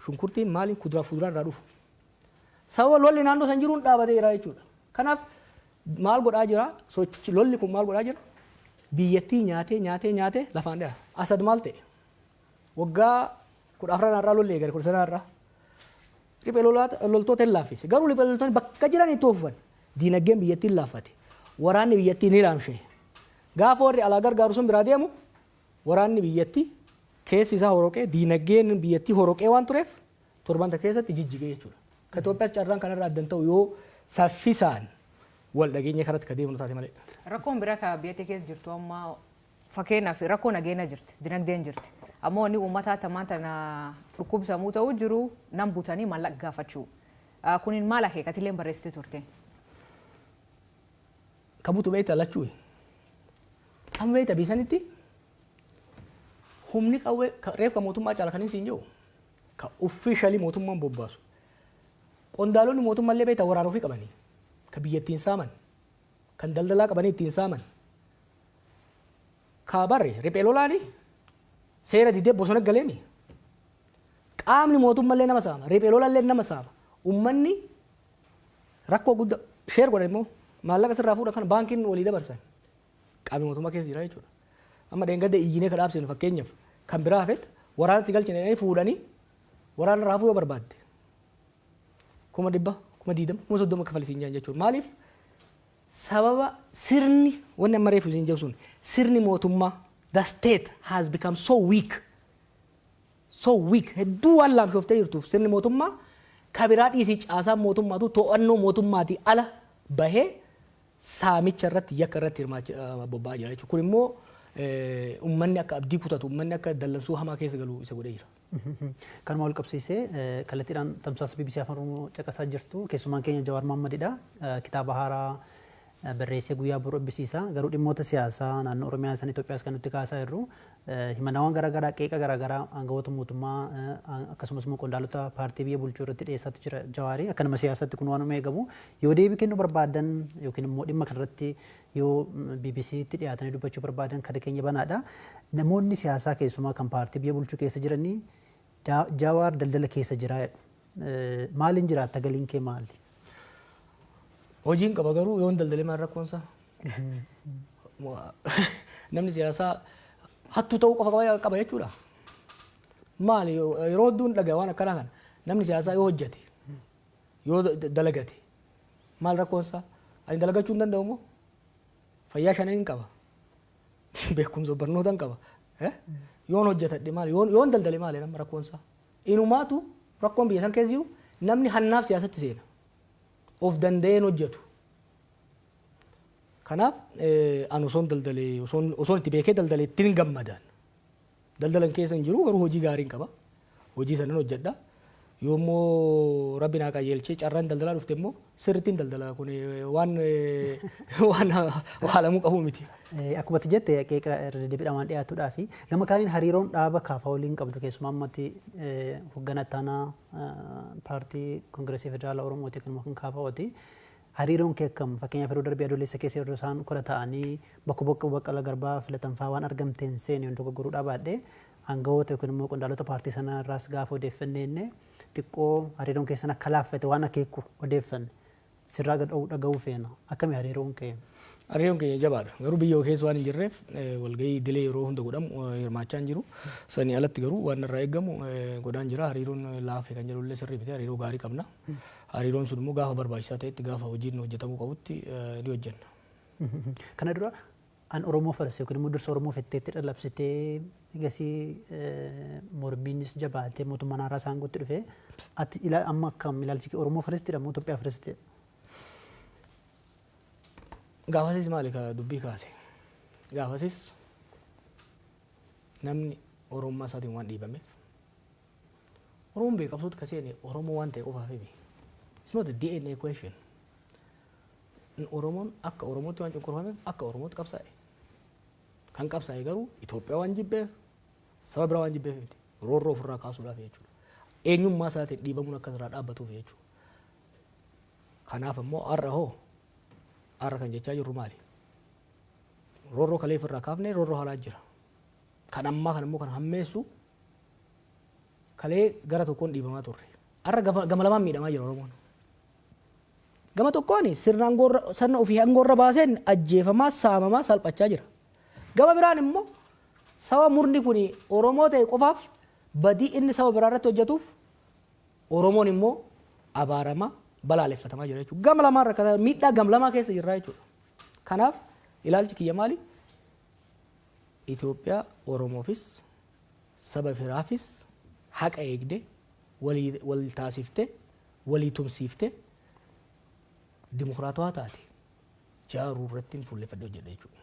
shunkurtiin maaliin kuduraa fuduraan irraa dhufu. Sababa lolli naannoo san jiruun dhaabateera jechuudha. Kanaaf maal godhaa jira? Sochi lolli kun maal godhaa jira? Biyyattii nyaatee nyaatee nyaatee lafaan dhaha. Asad maal ta'e? Waggaa 14 irraa lolli eegale, 19 irraa. Riphee loltoota hin laaffise. Garuu riphee loltoonni bakka jiran itti oofan. Diinagdeen biyyattii hin laaffate. Waraanni biyyattii ni laamshe. Gaafa warri alaa gargaaru sun biraa deemu waraanni biyyattii keessi isaa horoqee diinagdeen biyyattii horoqee waan tureef torbanta keessatti jijjigee jechuudha. Ka Itoophiyaas carraan kanarraa addan ta'u yoo saffisaan wal dhageenya kanatti ka deemnu taate malee. Rakkoon biraa ka biyyattii keessa jirtu amma fakkeenyaaf rakkoo nageenya jirti, dinagdeen jirti. Ammoo inni uummata tamaan tana dhukkubsamuu ta'uu jiru nam butanii maallaqa gaafachuu. Kunin maal akeekatillee barreessitee turte? Ka butu beektaa lachuu. Amma beektaa biisanitti humni qawwee reef ka mootummaa caala kan siin jiru ka officially mootummaan bobbaasu. Qondaalonni mootummaallee beektaa waraana ofii qabanii ka biyyattiin saaman kan daldalaa qabanii ittiin saaman. Ka barre riphee lolaani seera didee bosona galeemi. Qaamni mootummaallee nama saama, riphee lolaallee nama saama. Uummanni rakkoo guddaa sheer godhan immoo maallaqa sirraa fuudhan kana baankiin walii dabarsan. Qaamni mootummaa keessa jira jechuudha. Amma dheengadda iyyinee ka dhaabsinu fakkeenyaaf kan biraa hafetti waraana si galchine jedhanii fuudhanii waraana raafuu yoo barbaadde 100,000, 20,000, 30,000 kafalisiin jiran jechuudha. Maaliif Sababa sirni wanni amma reefu isin jedhu sun, sirni mootummaa, the state has become so weak, so weak, hedduu waan laamshooftee jirtuuf, sirni mootummaa kabiraa dhiisii, caasaan mootummaatu to'annoo mootummaatii ala bahee saamicha irratti, yakka irratti hirmaachaa bobba'aa jira jechuudha. Kun immoo uummanni akka abdii kutatu, uummanni akka dallansuu hamaa keessa galu isa godhee jira. Kanuma wal qabsiisee, kallattiidhaan tamsaasa BBC Afaan Oromoo caqasaa jirtu. Keessumaan keenya Jawaar Mohammadidha. Kitaaba haaraa barreessee guyyaa boru eebbisiisa. Garuu dhimmoota siyaasaa naannoo Oromiyaa san Itoophiyaas kan nuti kaasaa jirru, himannaawwan garaagaraa, qeeqa garaagaraa aangawoota mootummaa akkasumas immoo qondaalota paartii biyya bulchuu irratti dhiyeessaatti jira Jawaarii. Akka nama siyaasaatti kun waan eegamu, yoo deebii kennuu barbaadan yookiin immoo dhimma kanarratti yoo BBCtti dhiyaatanii dubbachuu barbaadan, kan keenya banaadha. Namoonni siyaasaa keessumaa kan paartii biyya bulchuu keessa jiranii Jawaar daldala keessa jira jedhu. Maaliin jiraatta? Galiin kee maali? Hojiin qaba, garuu yoon daldalee maal rakkoonsaa? Namni siyaasaa hattuu ta'uu qofa qaba jechuudha. Maali, yeroo hedduun dhagaa waan akkanaa kana, namni siyaasaa yoo hojjete, yoo dalagate maal rakkoonsaa? Ani dalagachuu hin danda'u moo? Fayyaa shanan hin qaba. Beekumsa barnoota hin qaba. Yoon hojjetadhe maali? Yoon daldale maali nama rakkoonsaa? Inumaatu rakkoon biyya san keessa jiru, namni hannaaf siyaasatti seena. Of danda'een hojjetu. Kanaaf ani osoon daldalee, osoon itti beekee daldalee ittiin gammadaan. Daldalan keessa hin jiru, garuu hojii gaariin qaba. Hojii sanan hojjedha. Yoommoo rabbi naa qajeelchee carraan daldalaa dhufte immoo sirrittiin daldala, kun waan waalamuu qabu miti. Akkuma ati jette, qeeqa irra deddeebiidhaan waan dhiyaatuudhaa fi gama kaaniin hariiroon dhaaba kaafaa waliin qabdu, keessumaa ammatti hoogganaa ittaanaa paartii Koongireesii Federaalaa Oromooti kan kaafaa'ooti. Hariiroon kee akkam? Fakkeenyaaf, yeroo darbee Adoolessa keessa yeroo isaan kora ta'anii bakka bakka Baqqala Garbaa filatan fa'aa waan argamteen seene yoon dogoggoruu dhabaadhe, aangawoota yookiin immoo qondaalota paartii sanaa irraas gaafa odeeffannee xiqqoo hariiroon keessan akka laaffate waan akeeku odeeffanne, sirraa dhaga'uu feena. Akkami hariiroon kee? Hariiroon keenya jabaadha. Garuu biyya keessa waan hin jirreef walgahii idilee yeroo hunda godhamu hirmaachaa hin jiru. Sanii alatti garuu waan irraa eegamu godhaan jira. Hariiroon laafe kan jedhu illee sirrii miti. Hariiroo gaarii qabna. Hariiroon sun immoo gaafa barbaachisaa ta'etti, gaafa hojiin hojjetamuu qabutti ni hojjenna. Kana dura an Oromoo first yookiin immoo dursa Oromoo fetteetti dhalabsitee, egasii mormiinis jabaatee mootummaan haaraa isaan guutti dhufe, ati amma akkam ilaalchi kee? Oromoo firstidha moo Itoophiyaa firstidha? Gaafasis maali ka dubbii kaase? Gaafasis namni Oromummaa isaatiin waan dhiibameef, Oromoon beekamsuutti ka seene Oromoo waan ta'e qofaaf himi. It's not a DNA question. Oromoon akka Oromootti waan cunqurfameef akka Oromootti qabsaa'e. Kan qabsaa'e garuu Itoophiyaa waan jibbeef, saba biraa waan jibbeef miti. Roorroo ofirraa kaasuudhaaf jechuudha. Eenyummaa isaatiin dhiibamuun akka irraa dhaabbatuuf jechuudha. Kanaaf immoo har'a hoo, har'a kan jechaa jirru maali? Roorroo kalee ofirraa kaafnee roorroo haaraa jira. Kan ammaa kan immoo kan hammeessu, kalee gara tokkoon dhiibamaa turre. Har'a gama lamaan miidhamaa jira Oromoon. Gama tokkoon sirna aangoorra, sirna ofii aangoorra baaseen ajjeefamaa, saamamaa, salphachaa jira. Gama biraan immoo saba murni kun Oromoo ta'e qofaaf badii inni saba biraa irratti hojjetuuf Oromoon immoo abaaramaa, balaaleffatamaa jira jechuudha. Gama lamaan rakkataa, miidhaa gam lamaa keessa jirra jechuudha. Kanaaf ilaalchi kiyya maali? Itoophiyaa Oromoofis saba biraafis haqa eegde, walii wal taasifte, walii tumsiifte, dimokiraatawaa taate jaaruu irratti fuulleffadhee hojjedha jechuudha.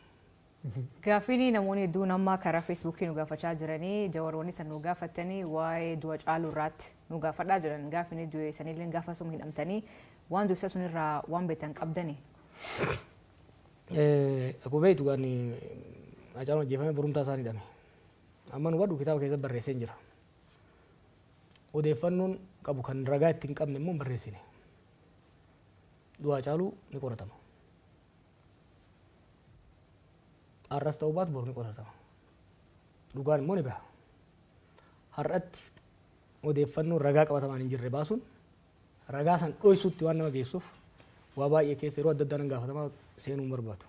Gaaffiin namoonni hedduun amma karaa Feesbuukii nu gaafachaa jiranii, Jawaroonni san nu gaafatanii, waa'ee du'a Caaluu irraatti nu gaafadhaa jiran. Gaaffiin du'e sanillee gaafa suma hidhamtanii waan du'isa sunirraa waan beektan qabdanii. Akkuma beektu, gaan Hacaaluun ajjeefame borumtaa isaan hidhame. Amma nu hubadhu, kitaaba keessatti barreessee jira. Odeeffannoon qabu kan ragaa itti hin qabne immoo hin barreessine. Du'a Hacaaluu ni qoratama. Har'as ta'uu baatu boru ni qoratama. Dhugaan immoo ni baha. Har'atti odeeffannoo ragaa qabatamaan hin jirre baasuun ragaa san dhoysuutti waan nama geessuuf, waa baay'ee keessa yeroo adda addaa nan gaafatamaa seenuu hin barbaadu.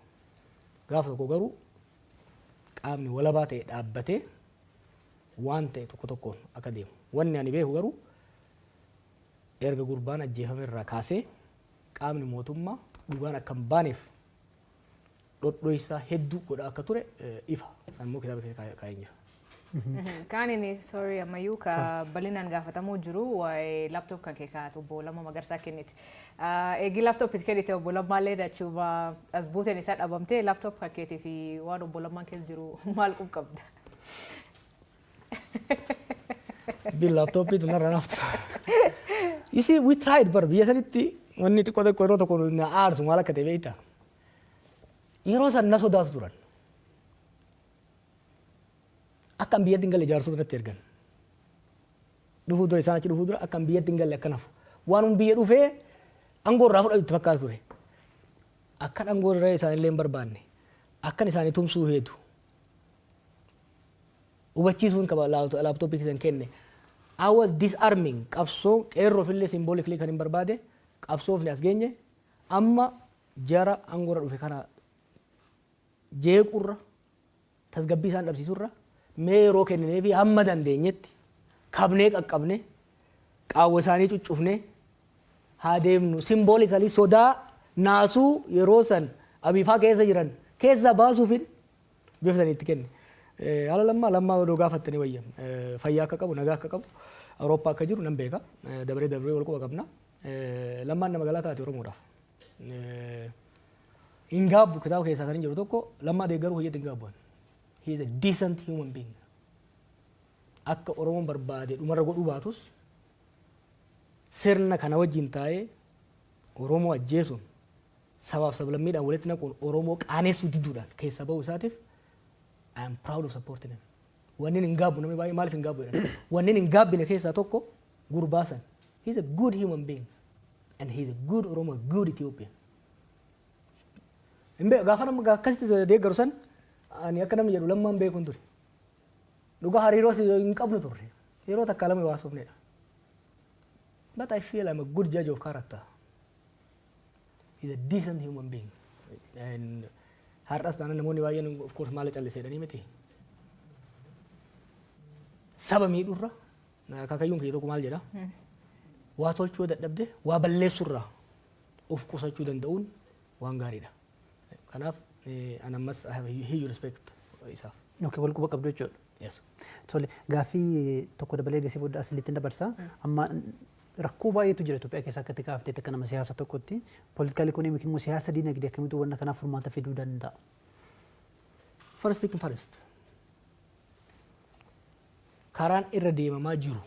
Gaafa tokko garuu qaamni walabaa ta'e dhaabbatee waan ta'e tokko tokkoon akka deemu. Wanni ani beeku garuu, erga gurbaan ajjeefame irraa kaasee qaamni mootummaa dhugaan akka hin baaneef Dhodhoisaa hedduu godhaa akka ture ifa. San immoo kitaaba keessa kaa'ee jira. Kaan inni, sorry, ammayyuu ka bal'inaan gaafatamuu jiru waa'ee laptop kan kee kaa'atu obbo Lammaa Magarsaa kenniti. Eegi laptop itti kennite, obbo Lammaallee achuma as buuteen isaa dhabamtee, laptop kan keetii fi waan obbo Lammaan keessa jiru maal qabda? Bin laaptooppiitu narra naftu. You see, we tried bar biyya sanitti. Wanni xiqqoo xiqqoo yeroo tokko na aarsu maal akka ta'e beektaa? Yeroo san na sodaatu turan. Akka an biyyatti hin galle jaarsota natti ergan. Dhufuu dura, isaan achi dhufuu dura, akka an biyyatti hin galle akka nafu. Waan biyya dhufee aangoo irraa fudhatu itti fakkaatu ture. Akkan aangoo irraa isaanillee hin barbaanne. Akkan isaanii tumsuu heetu. Hubachiisuun qaba laaptooppii keessan kenne. I was disarming qabsoo qeerroof illee symbolically kan hin barbaade. Qabsoofni as geenye, amma jara aangoorra dhufe kana jeequrra, tasgabbii isaan dhabsiisurra, mee yeroo kenninee fi hamma dandeenyetti kabnee qaqqabne qaawwa isaanii cuccufne haa deemnu, symbolically sodaa naasuu yeroo san abiifaa keessa jiran keessa baasuufin bifa sanii itti kenne. Haala Lammaa, Lammaa odoo gaafattanii wayya. Fayyaa akka qabu, nagaa akka qabu, Awurooppaa akka jiru nan beeka. Dabaree dabaree wal quba qabna. Lammaan nama galaa taate Oromoodhaaf. Hin gaabbu, kitaaba keessaa kan hin jiru tokko, Lammaa deeggaruu hojjetu hin gaabbu. He is a decent human being. Akka Oromoon barbaade dhumarra godhuu baatus, sirna kana wajjin taa'ee Oromoo ajjeesuun, sabaaf sablammiidhaan walitti naquun, Oromoo qaaneessuu diduudhaan keessa bahuu isaatiif I am proud of supporting him. Wanni hin gaabbu, namni baay'ee maaliif hin gaabbu jedhan. Wanni hin gaabbine keessaa tokko gurbaa san. He is a good human being and he is a good Oromo, a good Ethiopian. Hin beeku, gaafa nama akkasitti deeggaru san ani akka namni jedhu Lammaan beekuun ture. Dhugaa hariiroo hin qabnu turre. Yeroo takka lama waasofnedha. But I feel I'm a good judge of character. He's a decent human being. And har'as taanaan namoonni baay'een of course maal callisee jedhanii miti. Saba miidhurra akaakayyuun kiyya tokko maal jedha? Waa tolchuu dadhabde waa balleessurraa of qusachuu danda'uun waan gaariidha. Kanaaf an ammas I have a huge respect isaaf. Okay, wal quba qabdu jechuudha. Yes. Tole, gaaffii tokko dabalee gasii booda asilitti dabarsa. Amma rakkoo baay'eetu jira Itoophiyaa keessa, akka itti kaaftee akka nama siyaasa tokkotti. Political economy immoo siyaasa diinagdee akkamitti wanna kanaaf furmaata fiduu danda'a? First thing first. Karaan irra deemamaa jiru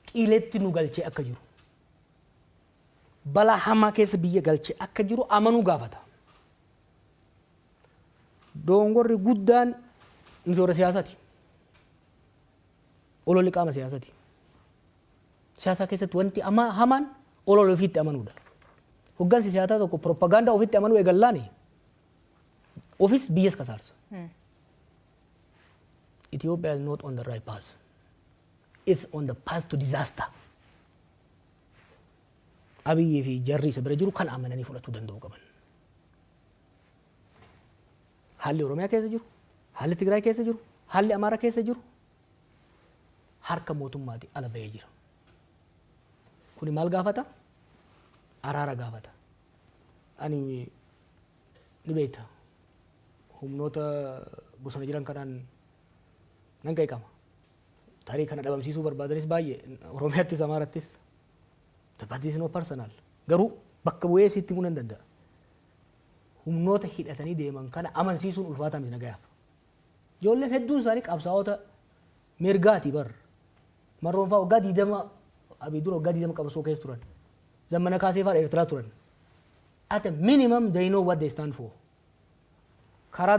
qiletti nu galchee akka jiru, balaa hamaa keessa biyya galchee akka jiru amanuu gaafata. Dongorri guddaan nuti warra siyaasaati. Ololli qaama siyaasaati. Siyaasa keessatti wanti hamaan olola ofiitti amanuudha. Hoggansi siyaasaa tokko propagaandaa ofitti amanuu eegallaani ofis biyyas kasaarsa. Ethiopia is not on the right path. It's on the path to disaster. Abiyyii fi jarri isa bira jiru kan amananii fudhachuu danda'uu qaban. Haalli Oromiyaa keessa jiru, haalli Tigraay keessa jiru, haalli Amaaraa keessa jiru harka mootummaati ala bahee jira. Kuni maal gaafata? Araara gaafata. Ani ni beekta, humnoota bosona jiran kanaan nan qeeqama. Tarii kana dhabamsiisuu barbaadanis baay'ee Oromiyaattis Amaarattis. But this is not personal. Garuu bakka bu'ee sitti himuu nan danda'a. Humnoota hidhatanii deeman kana amansiisuun ulfaataa miti nagayaaf. Ijoolleen hedduun isaanii qabsaa'ota mirgaati bar. Marroon fa'aa waggaa 20, Abiy dura waggaa 20 qabsoo keessa turan. Zammana Kaasee fa'aa Eertiraa turan. At a minimum they know what they stand for. Karaa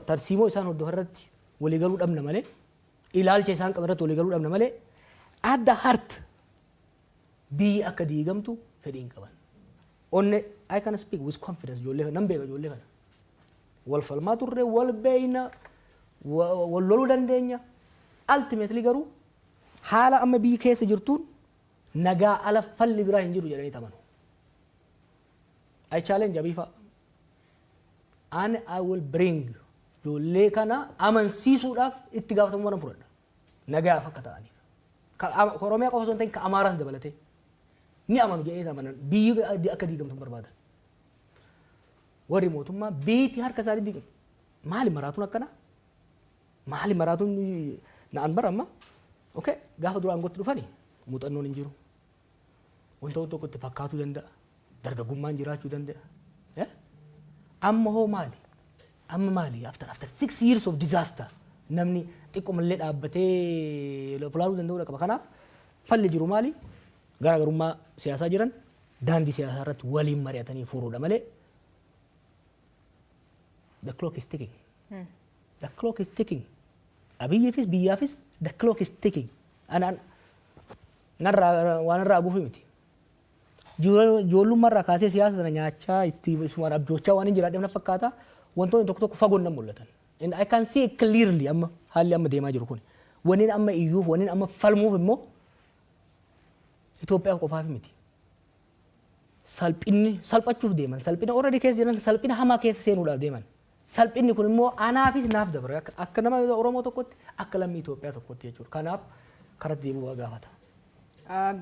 tarsiimoo isaan hordofan irratti waliigaluu dhabna malee, ilaalcha isaan qaban irratti waliigaluu dhabna malee, at the heart biyyi akka diigamtu fedhii hin qaban. Onne I can speak with confidence, ijoollee nan beeka ijoollee kana. Wal falmaa turre, wal beeyna, wal loluu dandeenya. Ultimately garuu haala amma biyyi keessa jirtuun nagaa ala falli biraa hin jiru jedhanii amanu. I challenge Abiy fa'a. And I will bring ijoollee kana amansiisuudhaaf itti gaafatamummaa nan fudhadha. Nagaaf akka ta'aniif. Ka Oromiyaa qofa osoo hin ta'in ka Amaaraas dabalatee. Ni amanu jedhee amanan, biyyi akka diigamtu hin barbaadan. Warri mootummaa biitii harka isaanii diqu. Maali maraatuun akkana? Maali maraatuun na'an bara amma? Okay, gaafa dura aangootti dhufani muuxannoon hin jiru. Wanta tokko itti fakkaatuu danda'a. Dargaggummaan jiraachuu danda'a. Amma hoo maali? Amma maali? After 6 years of disaster, namni xiqqoomallee dhaabbatee fulaaluu danda'uu qaba. Kanaaf falli jiru maali? Garaagarummaa siyaasaa jiran daandii siyaasaa irratti waliin mari'atanii furuudha malee, the clock is ticking. The clock is ticking. Abiyyiifis biyyaafis the clock is ticking. Anaan narraa waan irraa gufi miti. Ijoollummaa irraa kaasee siyaasa sana nyaachaa, isumaan abjoochaa waan hin jiraadheef na fakkaata. Wantoonni tokko tokko fagoon nan mul'atan. And I can see clearly amma haalli amma deemaa jiru kun. Wanni amma iyyuuf, wanni amma falmuuf immoo Itoophiyaa qofaaf miti. Salphinni salphachuuf deeman. Salphina already keessa jiran, salphina hamaa keessa seenuudhaaf deeman. Salphinni kun immoo anaafis naaf dabra, akka nama Oromoo tokkotti, akka lammii Itoophiyaa tokkotti jechuudha. Kanaaf karatti deebi'uu gaafata.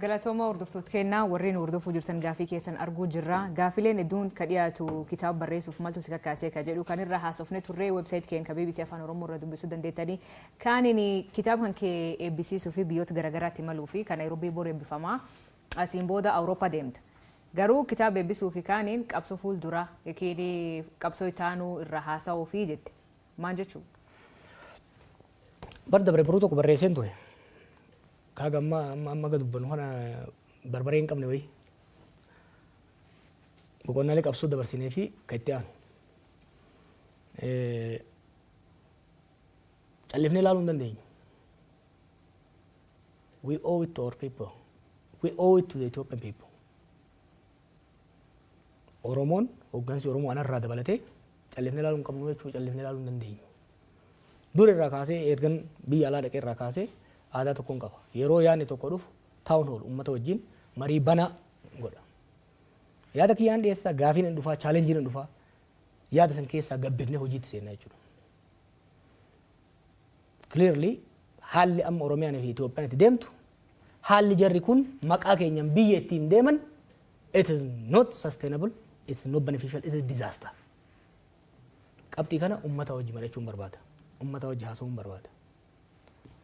Galatooma, hordoftoota kennaa warreen hordofuu jirtan, gaafii keessan arguu jirra. Gaafileen hedduun ka dhiyaatu kitaaba barreessuuf maaltu si kakkaasee ka jedhu kan irra haasofne turre. Website keenya ka BBC Afaan Oromoo irra dubbisuu dandeettanii. Kaaniin kitaaba kan kee eebbisiisuu fi biyyoota garaagaraatti imaluu fi kan Naayiroobii bor eebbifamaa, asiin booda Awurooppaa deemta. Garuu kitaaba eebbisuu fi kaaniin qabsoo fuuldura yookiin qabsoo itaanuu irra haasa'uu fi jette. Maal jechuudha? Bar dabre baruu tokko barreesseen ture. Kaaga amma amma amma gad dubbannu kana barbaree hin qabne wayii. Boqonnaalee qabsoo dabarsinee fi kan itti aanu. Callifnee ilaaluu hin dandeenyu. We owe it to our people. We owe it to the Ethiopian people. Oromoon, hooggansi Oromoo anarraa dabalatee, callifnee ilaaluu hin qabnu jechuudha, callifnee ilaaluu hin dandeenyu. Dur irraa kaasee, ergan biyya alaa dhaqee irraa kaasee, aadaa tokkoon qaba. Yeroo yaadni tokko dhufu town hall, uummata wajjin marii banaa godha. Yaada kiyyaan dhiyeessaa, gaafiin hin dhufaa, challengeiin hin dhufaa. Yaada san keessaa gabbifnee hojiitti seenna jechuudha. Clearly haalli amma Oromiyaan fi Itoophiyaan itti deemtu, haalli jarri kun maqaa keenyan biyya ittiin deeman, it is not sustainable, it is not beneficial, it is disaster. Qabxii kana uummata wajji mari'achuun barbaada. Uummata wajji haasa'uun barbaada.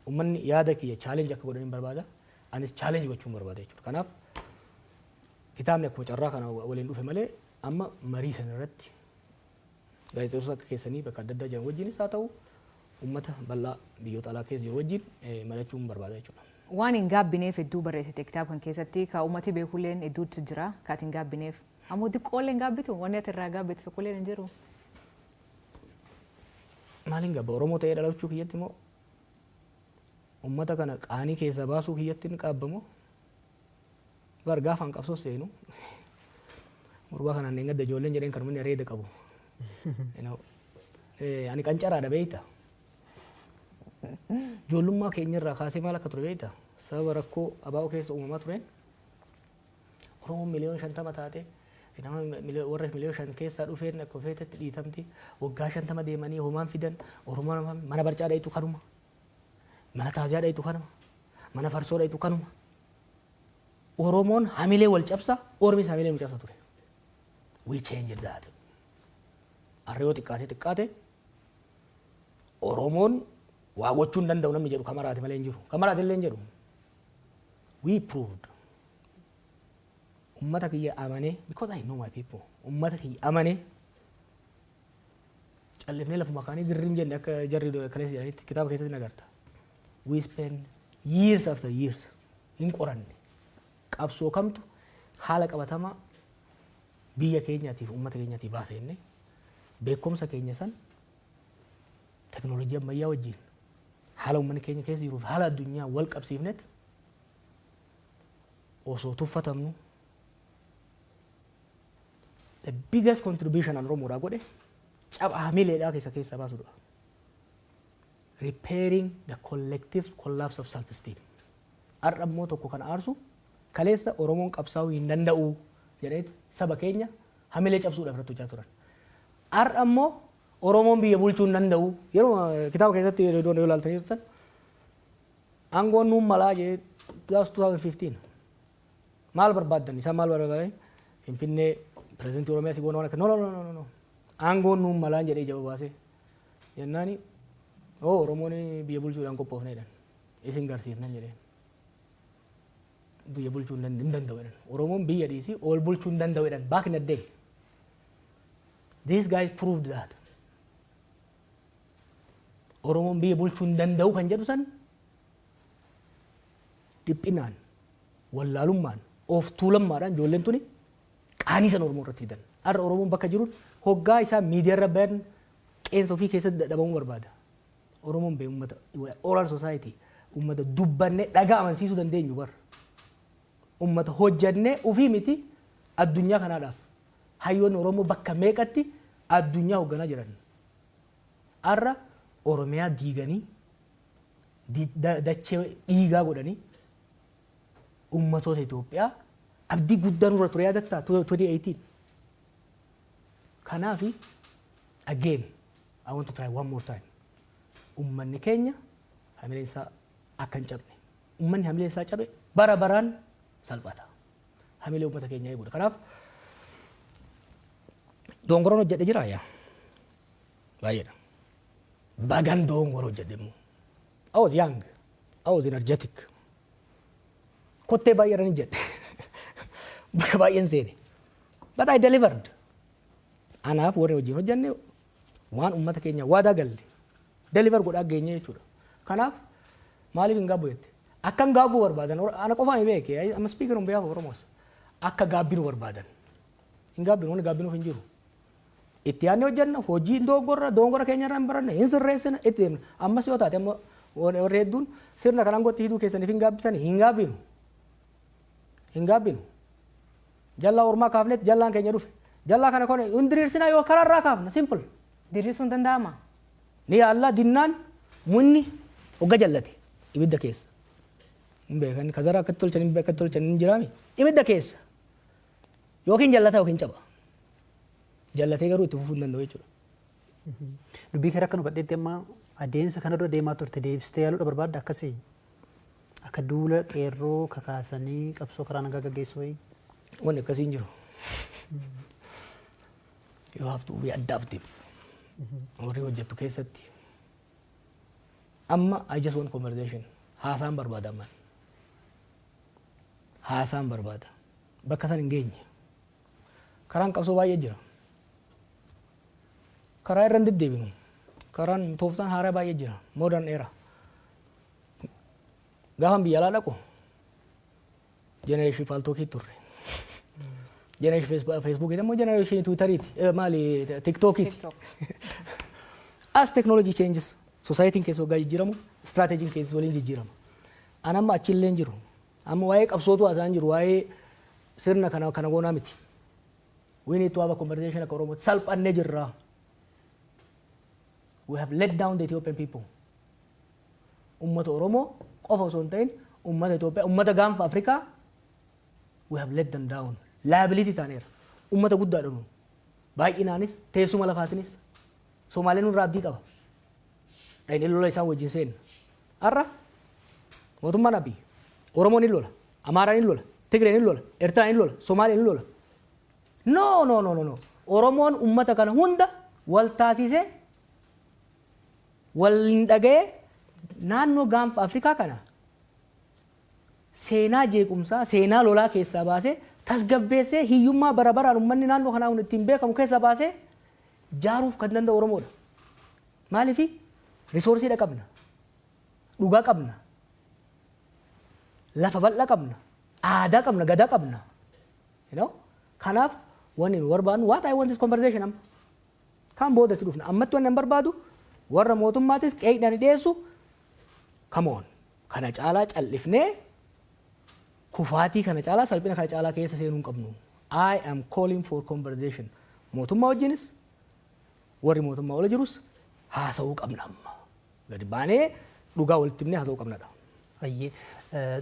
Uummanni yaada kiyya challenge akka godhan barbaada. Anis challenge gochuun barbaada jechuudha. Kanaaf kitaabni akkuma carraa kana waliin dhufe malee, amma marii sana irratti gaazexeessota akka keessanii bakka adda addaa jiran wajjinis haa ta'u, uummata bal'aa biyyoota alaa keessa jiru wajjin mari'achuun barbaada jechuudha. Waan hin gaabbineef hedduu barreessite kitaaba kan keessatti, ka uummati beekulleen hedduutu jira ka ati hin gaabbineef. Ammoo xiqqoollee hin gaabbitu, wanni ati irraa gaabbitu tokkolleen hin jiru. Maaliin gaabba? Oromoo ta'ee dhalachuu kiyyatti immoo, uummata kana qaanii keessaa baasuu kiyyatti hin qaabbamoo? Bar gaafaan qabsoo seenu gurbaa kanaan hin gadda ijoolleen jedheen kan inni areeda qabu. Ani qancaraadha beeyta. Ijoollummaa keenya irraa kaasee maal akka ture beeyta? Sababa rakkoo abaa'oo keessa uumamaa tureen, Oromoon 50 miliyoona taate, nama warra 5 miliyoona keessaa dhufeen akka feetetti dhiitamti. Waggaa 50 deemanii homaan fidan. Oromoon mana barcaa dhayitu kanuma. Mana taaziyaa dhayitu kanuma. Mana farsoo dhayitu kanuma. Oromoon hamilee wal cabsa, Ormis hamilee nu cabsa ture. We changed that. Har'a yoo xiqqaate xiqqaate Oromoon waa gochuu hin danda'u namni jedhu kamaraati malee hin jiru. Kamaraati illee hin jedhu. We proved. Ummata kiyya amanee, because I know my people. Ummata kiyya amanee callifnee lafuma kaanii girrim jenne, akka jarri kaleessa jedhanitti kitaaba keessatti nagarta. We spend years after years hin qoranne. Qabsoo kamtu haala qabatamaa biyya keenyaatiif uummata keenyaatiif baasa jennee, beekumsa keenya san teknoolojii ammayyaa wajjin, haala uummanni keenya keessa jiruuf haala addunyaa wal qabsiifnet, osoo tuffatamnu, the biggest contribution an Oromoodhaa godhe caba hamileedhaa keessa keessaa baasudha. Repairing the collective collapse of self-esteem. Har'a immoo tokko kan aarsu, kaleessa Oromoon qabsaa'uu hin danda'u jedhaniit saba keenya hamilee cabsuudhaaf irratti hojjaa turan. Har'a immoo Oromoon biyya bulchuu hin danda'u. Yeroo kitaaba keessatti yeroo yoo ilaaltanii turtan, aangoon nuun malaa jee, that was 2015. Maal barbaaddan? Isaan maal barbaadan? Finfinnee, pirezidantii Oromiyaa si goona waan akka, no, no, no, no, no. Aangoon nuun malaan jedhee ija baasee. Jennaani oo Oromoon biyya bulchuudhaan qophoofne jedhan. Isin garsiifnan jedheen. Biyya bulchuu hin danda'u jedhan. Oromoon biyya dhiisii ol bulchuu hin danda'u jedhan. Back in the day. These guys proved that. Oromoon biyya bulchuu hin danda'u kan jedhu san dhiphinaan, wallaalummaan, of tuulammaadhaan ijoolleen tuni qaanii san Oromoo irratti fidan. Har'a Oromoon bakka jiruun hoggaa isaa miidiyaa irra bayan qeensa ofii keessatti dadhabamuu barbaada. Oromoon bee uummata oral society, uummata dubbannee dhagaa amansiisuu dandeenyu bar. Uummata hojjannee ofii miti addunyaa kanaadhaaf. Hayyoonni Oromoo bakka meeqatti addunyaa hoogganaa jiran. Har'a Oromiyaa diiganii, dachee dhiigaa godhanii, uummatoota Itoophiyaa abdii guddaa nurra ture yaadattaa 2018. Kanaafi again I want to try one more time. Uummanni keenya hamileen isaa akka hin cabne. Uummanni hamileen isaa cabe bara baraan salphata. Hamilee uummata keenyaa eeguudha. Kanaaf dongoroon hojjedhe jira yaa. Baay'eedha. Bagan dongoro hojjedhe immoo. I was young. I was energetic. Kottee baay'ee irra ni jedhe. Bakka baay'een seene. But I delivered. Anaaf warri wajjin hojjenne waan uummata keenya waadaa galle deliver godhaa geenye jechuudha. Kanaaf maaliif hin gaabbu jette? Akka hin gaabbuu barbaadan ana qofaan beeke. I'm speaking on behalf of Oromos. Akka gaabbinu barbaadan. Hin gaabbinu, wanni gaabbinuuf hin jiru. Itti yaadnee hojjenna, hojii dongorra dongora keenya irraa hin baranne, hin sirreessina, itti deemna. Ammas yoo taate amma warri hedduun sirna kanaan gotti hiduu keessaniif hin gaabbisanii, hin gaabbinu. Hin gaabbinu. Jallaa ormaa kaafnetti jallaan keenya dhufe. Jallaa kana kone hin diriirsinaa yoo karaarraa kaafna, simple. Diriirsuun danda'ama? Ni yaallaa. Dinnaan munni hogga jallate ibidda keessa. Hin beekan kazaraa akkatti tolchan, hin akkatti tolchan hin jiraami. Ibidda keessa. Yookiin jallata yookiin caba. Jallatee garuu itti fufuu hin danda'u jechuudha. Dubbii kee akka nu badheetti amma adeemsa kana dura deemaa turte deebistee yaaluudha barbaadda akkasii? Akka duula qeerroo kakaasanii qabsoo karaa nagaa gaggeessuu wayii? Wanni akkasii hin jiru. You have to be adaptive. Horii hojjettu keessatti. Amma I just want conversation. Haasaan barbaada amman. Haasaan barbaada. Bakka san hin geenye. Karaan qabsoo baay'ee jira. Karaa irra hin deddeebinu. Karaan tooftaan haaraa baay'ee jira. Modern era. Gaafan biyya alaa dhaqu generation Paltalkii turre. Generation Facebookii immoo generation Twitteriiti. Maali, TikTokiiti. TikTok. As technology changes, society keessa waggaa jijjiiramu, strategy keessa waliin jijjiirama. An amma achillee hin jiru. Amma waa'ee qabsootu haasa'an jiru, waa'ee sirna kana kana goonaa miti. We need to have a conversation akka Oromootti. Salphannee jirra. We have let down the Ethiopian people. Ummata Oromoo qofa osoo hin ta'in ummata Itoophiyaa, ummata gaanfa Afrikaa we have let them down. Liability taaneera. Ummata guddaadha nu. Baay'inaanis teessuma lafaatinis Somaaleen nurraa abdii qaba. Dhaqnee lola isaan wajjin seenna. Har'a mootummaan Abiy Oromoon ni lola, Amaaraan ni lola, Tigreen ni lola, Eertiraan ni lola, Somaaleen ni lola. No, no, no, no, no. Oromoon ummata kana hunda wal taasisee, wal hin dhaga'ee, naannoo gaanfa Afrikaa kana seenaa jeequmsaa, seenaa lolaa keessaa baasee, tasgabbeessee, hiyyummaa bara baraan uummanni naannoo kanaa ittiin beekamu keessaa baasee jaaruuf kan danda'u Oromoodha. Maaliifi resourceiidha qabna, dhugaa qabna, lafa bal'aa qabna, aadaa qabna, gadaa qabna. You know? Kanaaf wanni nu barbaadnu, what I want is conversation amma. Kan boodatti dhufna. Ammatti wanni an barbaadu warra mootummaatis qeeqdhaan dhiyeessu, come on. Kana caalaa callifnee kufaatii kana caalaa, salphina kana caalaa keessa seenuu hin qabnu. I am calling for conversation. Mootummaa wajjinis warri mootummaa ola jirus haasa'uu qabna amma. Gadi baanee dhugaa walitti himnee haasa'uu qabnadha. Ayyee,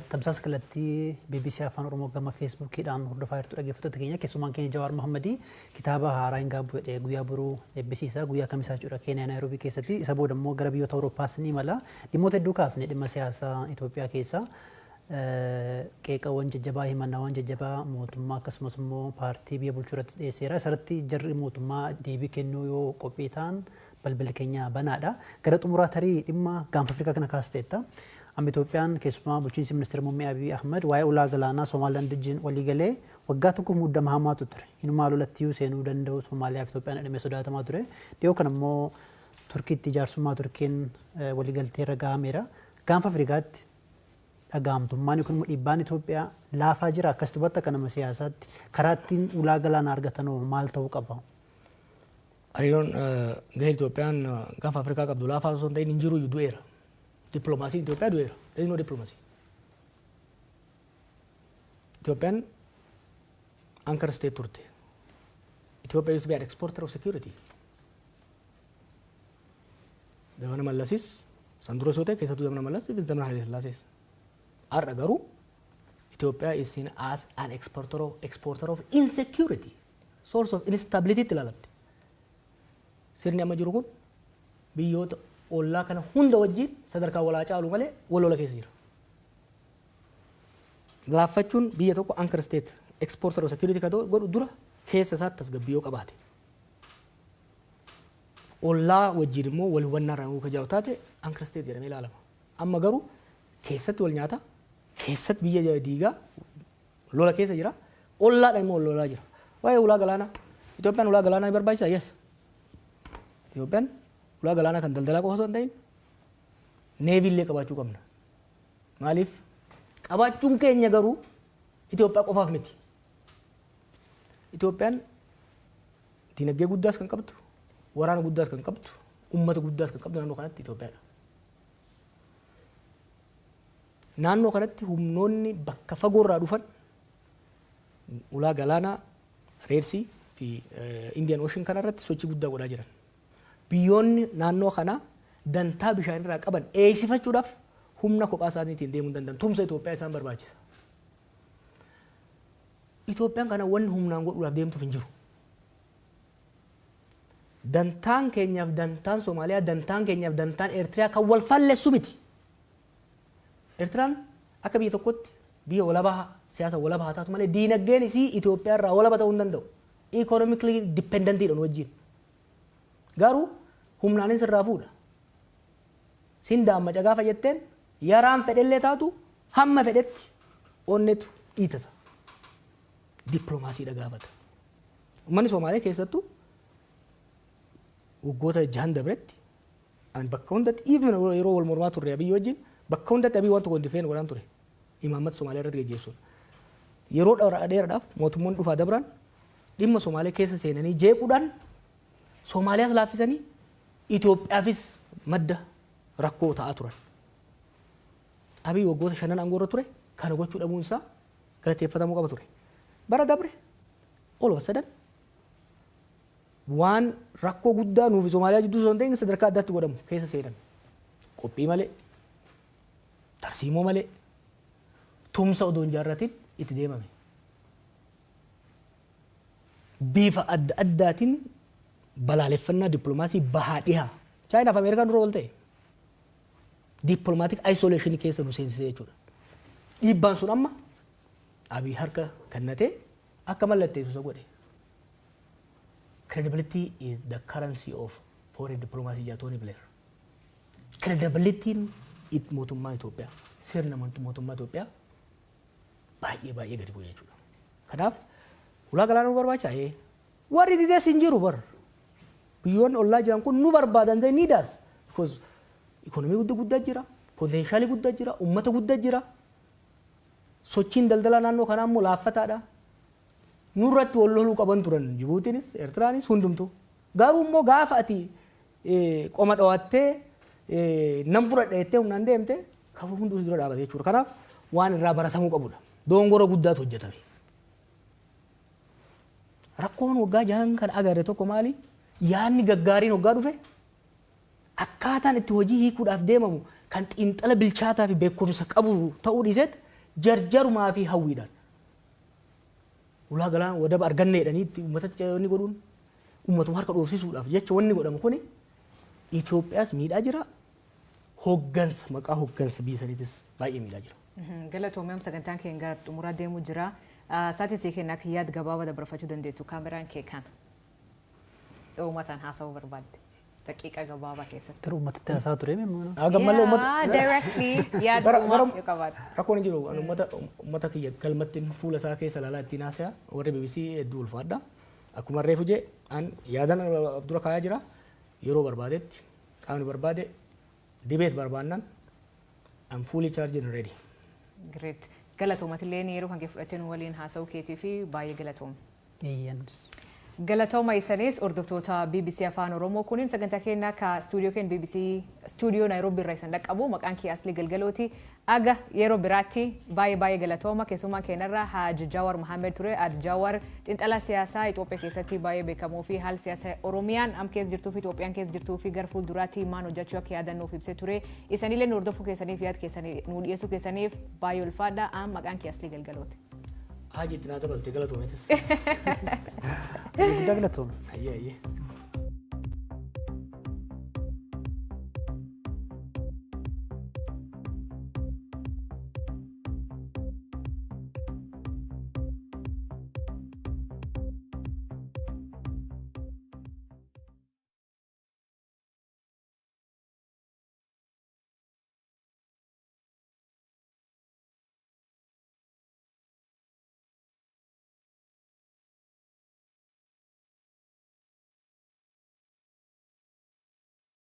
tamsaasa kallattii BBC Afaan Oromoo gama Facebookiidhaan hordofaa jirtu, dhaggeeffattoota keenya. Keessumaan keenya Jawaar Mohammadii kitaaba haaraa hin gaabbu jedhee guyyaa boruu eebbisiisa, guyyaa kamisaa jechuudha, Keeniyaa Naayiroobii keessatti. Isa booda immoo gara biyyoota Awurooppaas ni mala. Dhimmoota hedduu kaafne, dhimma siyaasaa Itoophiyaa keessaa Qeeqawwan jajjabaa, himannaawwan jajjabaa mootummaa akkasumas immoo paartii biyya bulchuu irratti dhiyeesseera. Isarratti jarri mootummaa deebii kennuu yoo qophii ta'an balballi keenya banaadha. Gara xumuraa tarii dhimma gaanfa Afrikaa kana kaasteetta. Amma Itoophiyaan keessumaa bulchiinsi ministeera muummee Abiy Ahmed waa'ee ulaa galaanaa Somaalilaand wajjin walii galee waggaa tokko muddama hamaatu ture. Inumaa lolatti seenuu danda'u Somaaliyaa fi Itoophiyaan dhimma sodaatamaa ture. Dhiyoo kana immoo Turkiitti jaarsummaa Turkiin waliigaltee irra gahameera. Gaanfa Afrikaatti dhagahamtummaan yookiin immoo dhiibbaan Itoophiyaa laafaa jira. Akkas dubbatti akka nama siyaasaatti karaa ittiin ulaa galaanaa argatan maal ta'uu qaba? Hariiroon gahee Itoophiyaan gaanfa Afrikaa qabdu laafaa osoo hin ta'in hin jiru du'eera. Dippiloomaasiin Itoophiyaa du'eera. There is no diplomacy. Itoophiyaan anchor state turte. Ethiopia used to be an exporter of security. Zamana Mallasis san dura yoo ta'e keessattuu zamana Mallas fi zamana Haile Sillaasees. Har'a garuu Ethiopia is seen as an exporter of insecurity, source of instability itti ilaalamti. Sirni amma jiru kun biyyoota ollaa kana hunda wajjin sadarkaa walaa caalu malee wal lola keessa jira. Laaffachuun biyya tokko anchor state exporter of security kan godhu dura keessa isaatti tasgabbii yoo qabaate. Ollaa wajjin immoo wal hubannaa irraa yoo kajaa'u taate anchor state jedhamee ilaalama. Amma garuu keessatti wal nyaata, keessatti biyya diigaa lola keessa jira, ollaadhaan immoo wal lolaa jira. Waa'ee ulaa galaanaa, Itoophiyaan ulaa galaanaa ni barbaachisaa? Yes. Itoophiyaan ulaa galaanaa kan daldalaa qofa osoo hin ta'in navy illee qabaachuu qabna. Maaliif? Qabaachuun keenya garuu Itoophiyaa qofaaf miti. Itoophiyaan dinagdee guddaas kan qabdu, waraana guddaas kan qabdu, uummata guddaas kan qabdu naannoo kanatti Itoophiyaadha. Naannoo kanatti humnoonni bakka fagoorraa dhufan ulaa galaanaa Red Sea fi Indian Ocean kanarratti sochii guddaa godhaa jiran. Biyyoonni naannoo kanaa dantaa bishaanirraa qaban eegsifachuudhaaf humna kophaa isaaniitiin deemuu hin danda'an. Tumsa Itoophiyaa isaan barbaachisa. Itoophiyaan kana wanni humnaan godhuudhaaf deemtuuf hin jiru. Dantaan keenyaaf dantaan Somaaliyaa, dantaan keenyaaf dantaan Eertiriyaa kan wal fallessu miti. Eertiraan akka biyya tokkotti biyya walabaa, siyaasa walabaa haa taatu malee diinagdeen isii Itoophiyaa irraa walaba ta'uu hin danda'u. Economically dependent iidha nu wajjin. Garuu humnaanis irraa fuudha. Sin daammaca gaafa jetteen yaraan fedhellee taatu hamma fedhetti onnetu dhiitata. Dippiloomaasiidha gaafata. Uummanni Somaalee keessattuu waggoota 6n dabretti ani bakka hundatti, even yeroo wal mormaa turre Abiyyi wajjin, bakka hundatti Abiyyi waan tokko hin godhaan ture. Imaammata Somaalee irratti geggeessuun. Yeroo dheeraadhaaf mootummoonni dhufaa dabran dhimma Somaalee keessa seenanii jeequudhaan Somaaliyaas laaffisanii Itoophiyaafis madda rakkoo ta'aa turan. Abiy waggoota 5n aangoo irra ture kana gochuu dhabuun isaa galateeffatamuu qaba ture. Bara dabre all of a sudden waan rakkoo guddaa nuufi Somaaliyaa jidduu osoo hin ta'in sadarkaa addaatti godhamu keessa seenan. Qophii malee, tarsiimoo malee, tumsa odoo hin jaarratin itti deemame. Bifa adda addaatiin balaaleffannaa dippiloomaasii bahaa dhihaa. Chaayinaa fi Ameerikaan dura wal ta'e. Diplomatic isolation keessa nu seensisee jechuudha. Dhiibbaan sun amma Abiy harka kennatee akka mallatteessu isa godhe. Credibility is the currency of foreign diplomacy jedha Tony Blair. Credibilityin mootummaa Itoophiyaa, sirna mootummaa Itoophiyaa baay'ee baay'ee gadi bu'e jechuudha. Kanaaf ulaa galaanaa nu barbaachisaa? Ee. Warri didees hin jiru bar. Biyyoonni ollaa jiran kun nu barbaadan, they need us. Because ikonomii guddaa guddaa jira, potential ii guddaa jira, uummata guddaa jira. Sochiin daldalaa naannoo kanaa immoo laaffataadha. Nurratti wal loluu qaban turan Jibuutiinis, Eertiraanis hundumtuu. Garuu immoo gaafa ati qoma dhawattee nam fudhadha jettee humnaan deemte kafu hunduu si dura dhaabate jechuudha. Kanaaf waan irraa baratamuu qabudha. Dongora guddaatu hojjetame. Rakkoon waggaa 6n kan agarre tokko maali? Yaadni gaggaariin waggaa dhufe akkaataan itti hojii hiikuudhaaf deemamu kan xiinxala bilchaataa fi beekumsa qabu ta'uu dhiiseet jarjarumaa fi hawwiidhaan. Ulaa galaana wadaba arganne jedhanii itti uummatatti wanni godhuun uummatuma harka dhoofsisuudhaaf jecha wanni godhamu kuni Itoophiyaas miidhaa jira. Hoggansa, maqaa hoggansa biyya saniitis baay'ee miidhaa jira. Galatoomii, sagantaan keenya gara xumuraa deemuu jira. Sa'aatiin sii kennaa akka yaada gabaabaa dabarfachuu dandeettu, kaameraan kee kana. Uummataan haasa'uu barbaadde. Daqiiqa gabaabaa keessatti. Garuu uummatatti haasaa ture mee? Gammallee uummata. Directly yaada uumaa yoo qabaate. Rakkoon hin jiru. Ani uummata kiyya galmatti fuula isaa keessa ilaalaa ittiin haasaya. Warri BBC hedduu ulfaadha. Akkuma reefu jee, an yaadan of dura kaayaa jira. Yeroo barbaadetti qaamni barbaade debate barbaannan, I'm fully charged and ready. Great. Galatoomatillee yeroo kan kee fudhattee nu waliin haasa'uu keetii fi baay'ee galatooma. Eeyyanis. Galatooma isanis, hordoftoota BBC Afaan Oromoo, kunin sagantaa keenyaa ka stuudiyoo keenya BBC stuudiyoo Naayiroobii irraa isin dhaqqabu. Maqaan kee Asli Galgalooti. Aga yeroo biraatti baay'ee baay'ee galatooma. Keessumaa keenyarra Haji Jawar Mohammed ture. Haji Jawar xiinxalaa siyaasaa Itoophiyaa keessatti baay'ee beekamoo fi haala siyaasaa Oromiyaan am keessa jirtuu fi Itoophiyaan keessa jirtuu fi gara fuulduraatti maal hojjechuu akka yaadannuuf ibsee ture. Isanillee nu hordofuu keessaniif, yaada keessanii nu dhiyeessuu keessaniif baay'ee ulfaadha. Am maqaan kee Asli Galgalooti. Haji itti naa dabalte, galatoometis. Guddaa galatooma. Ayyee ayyee.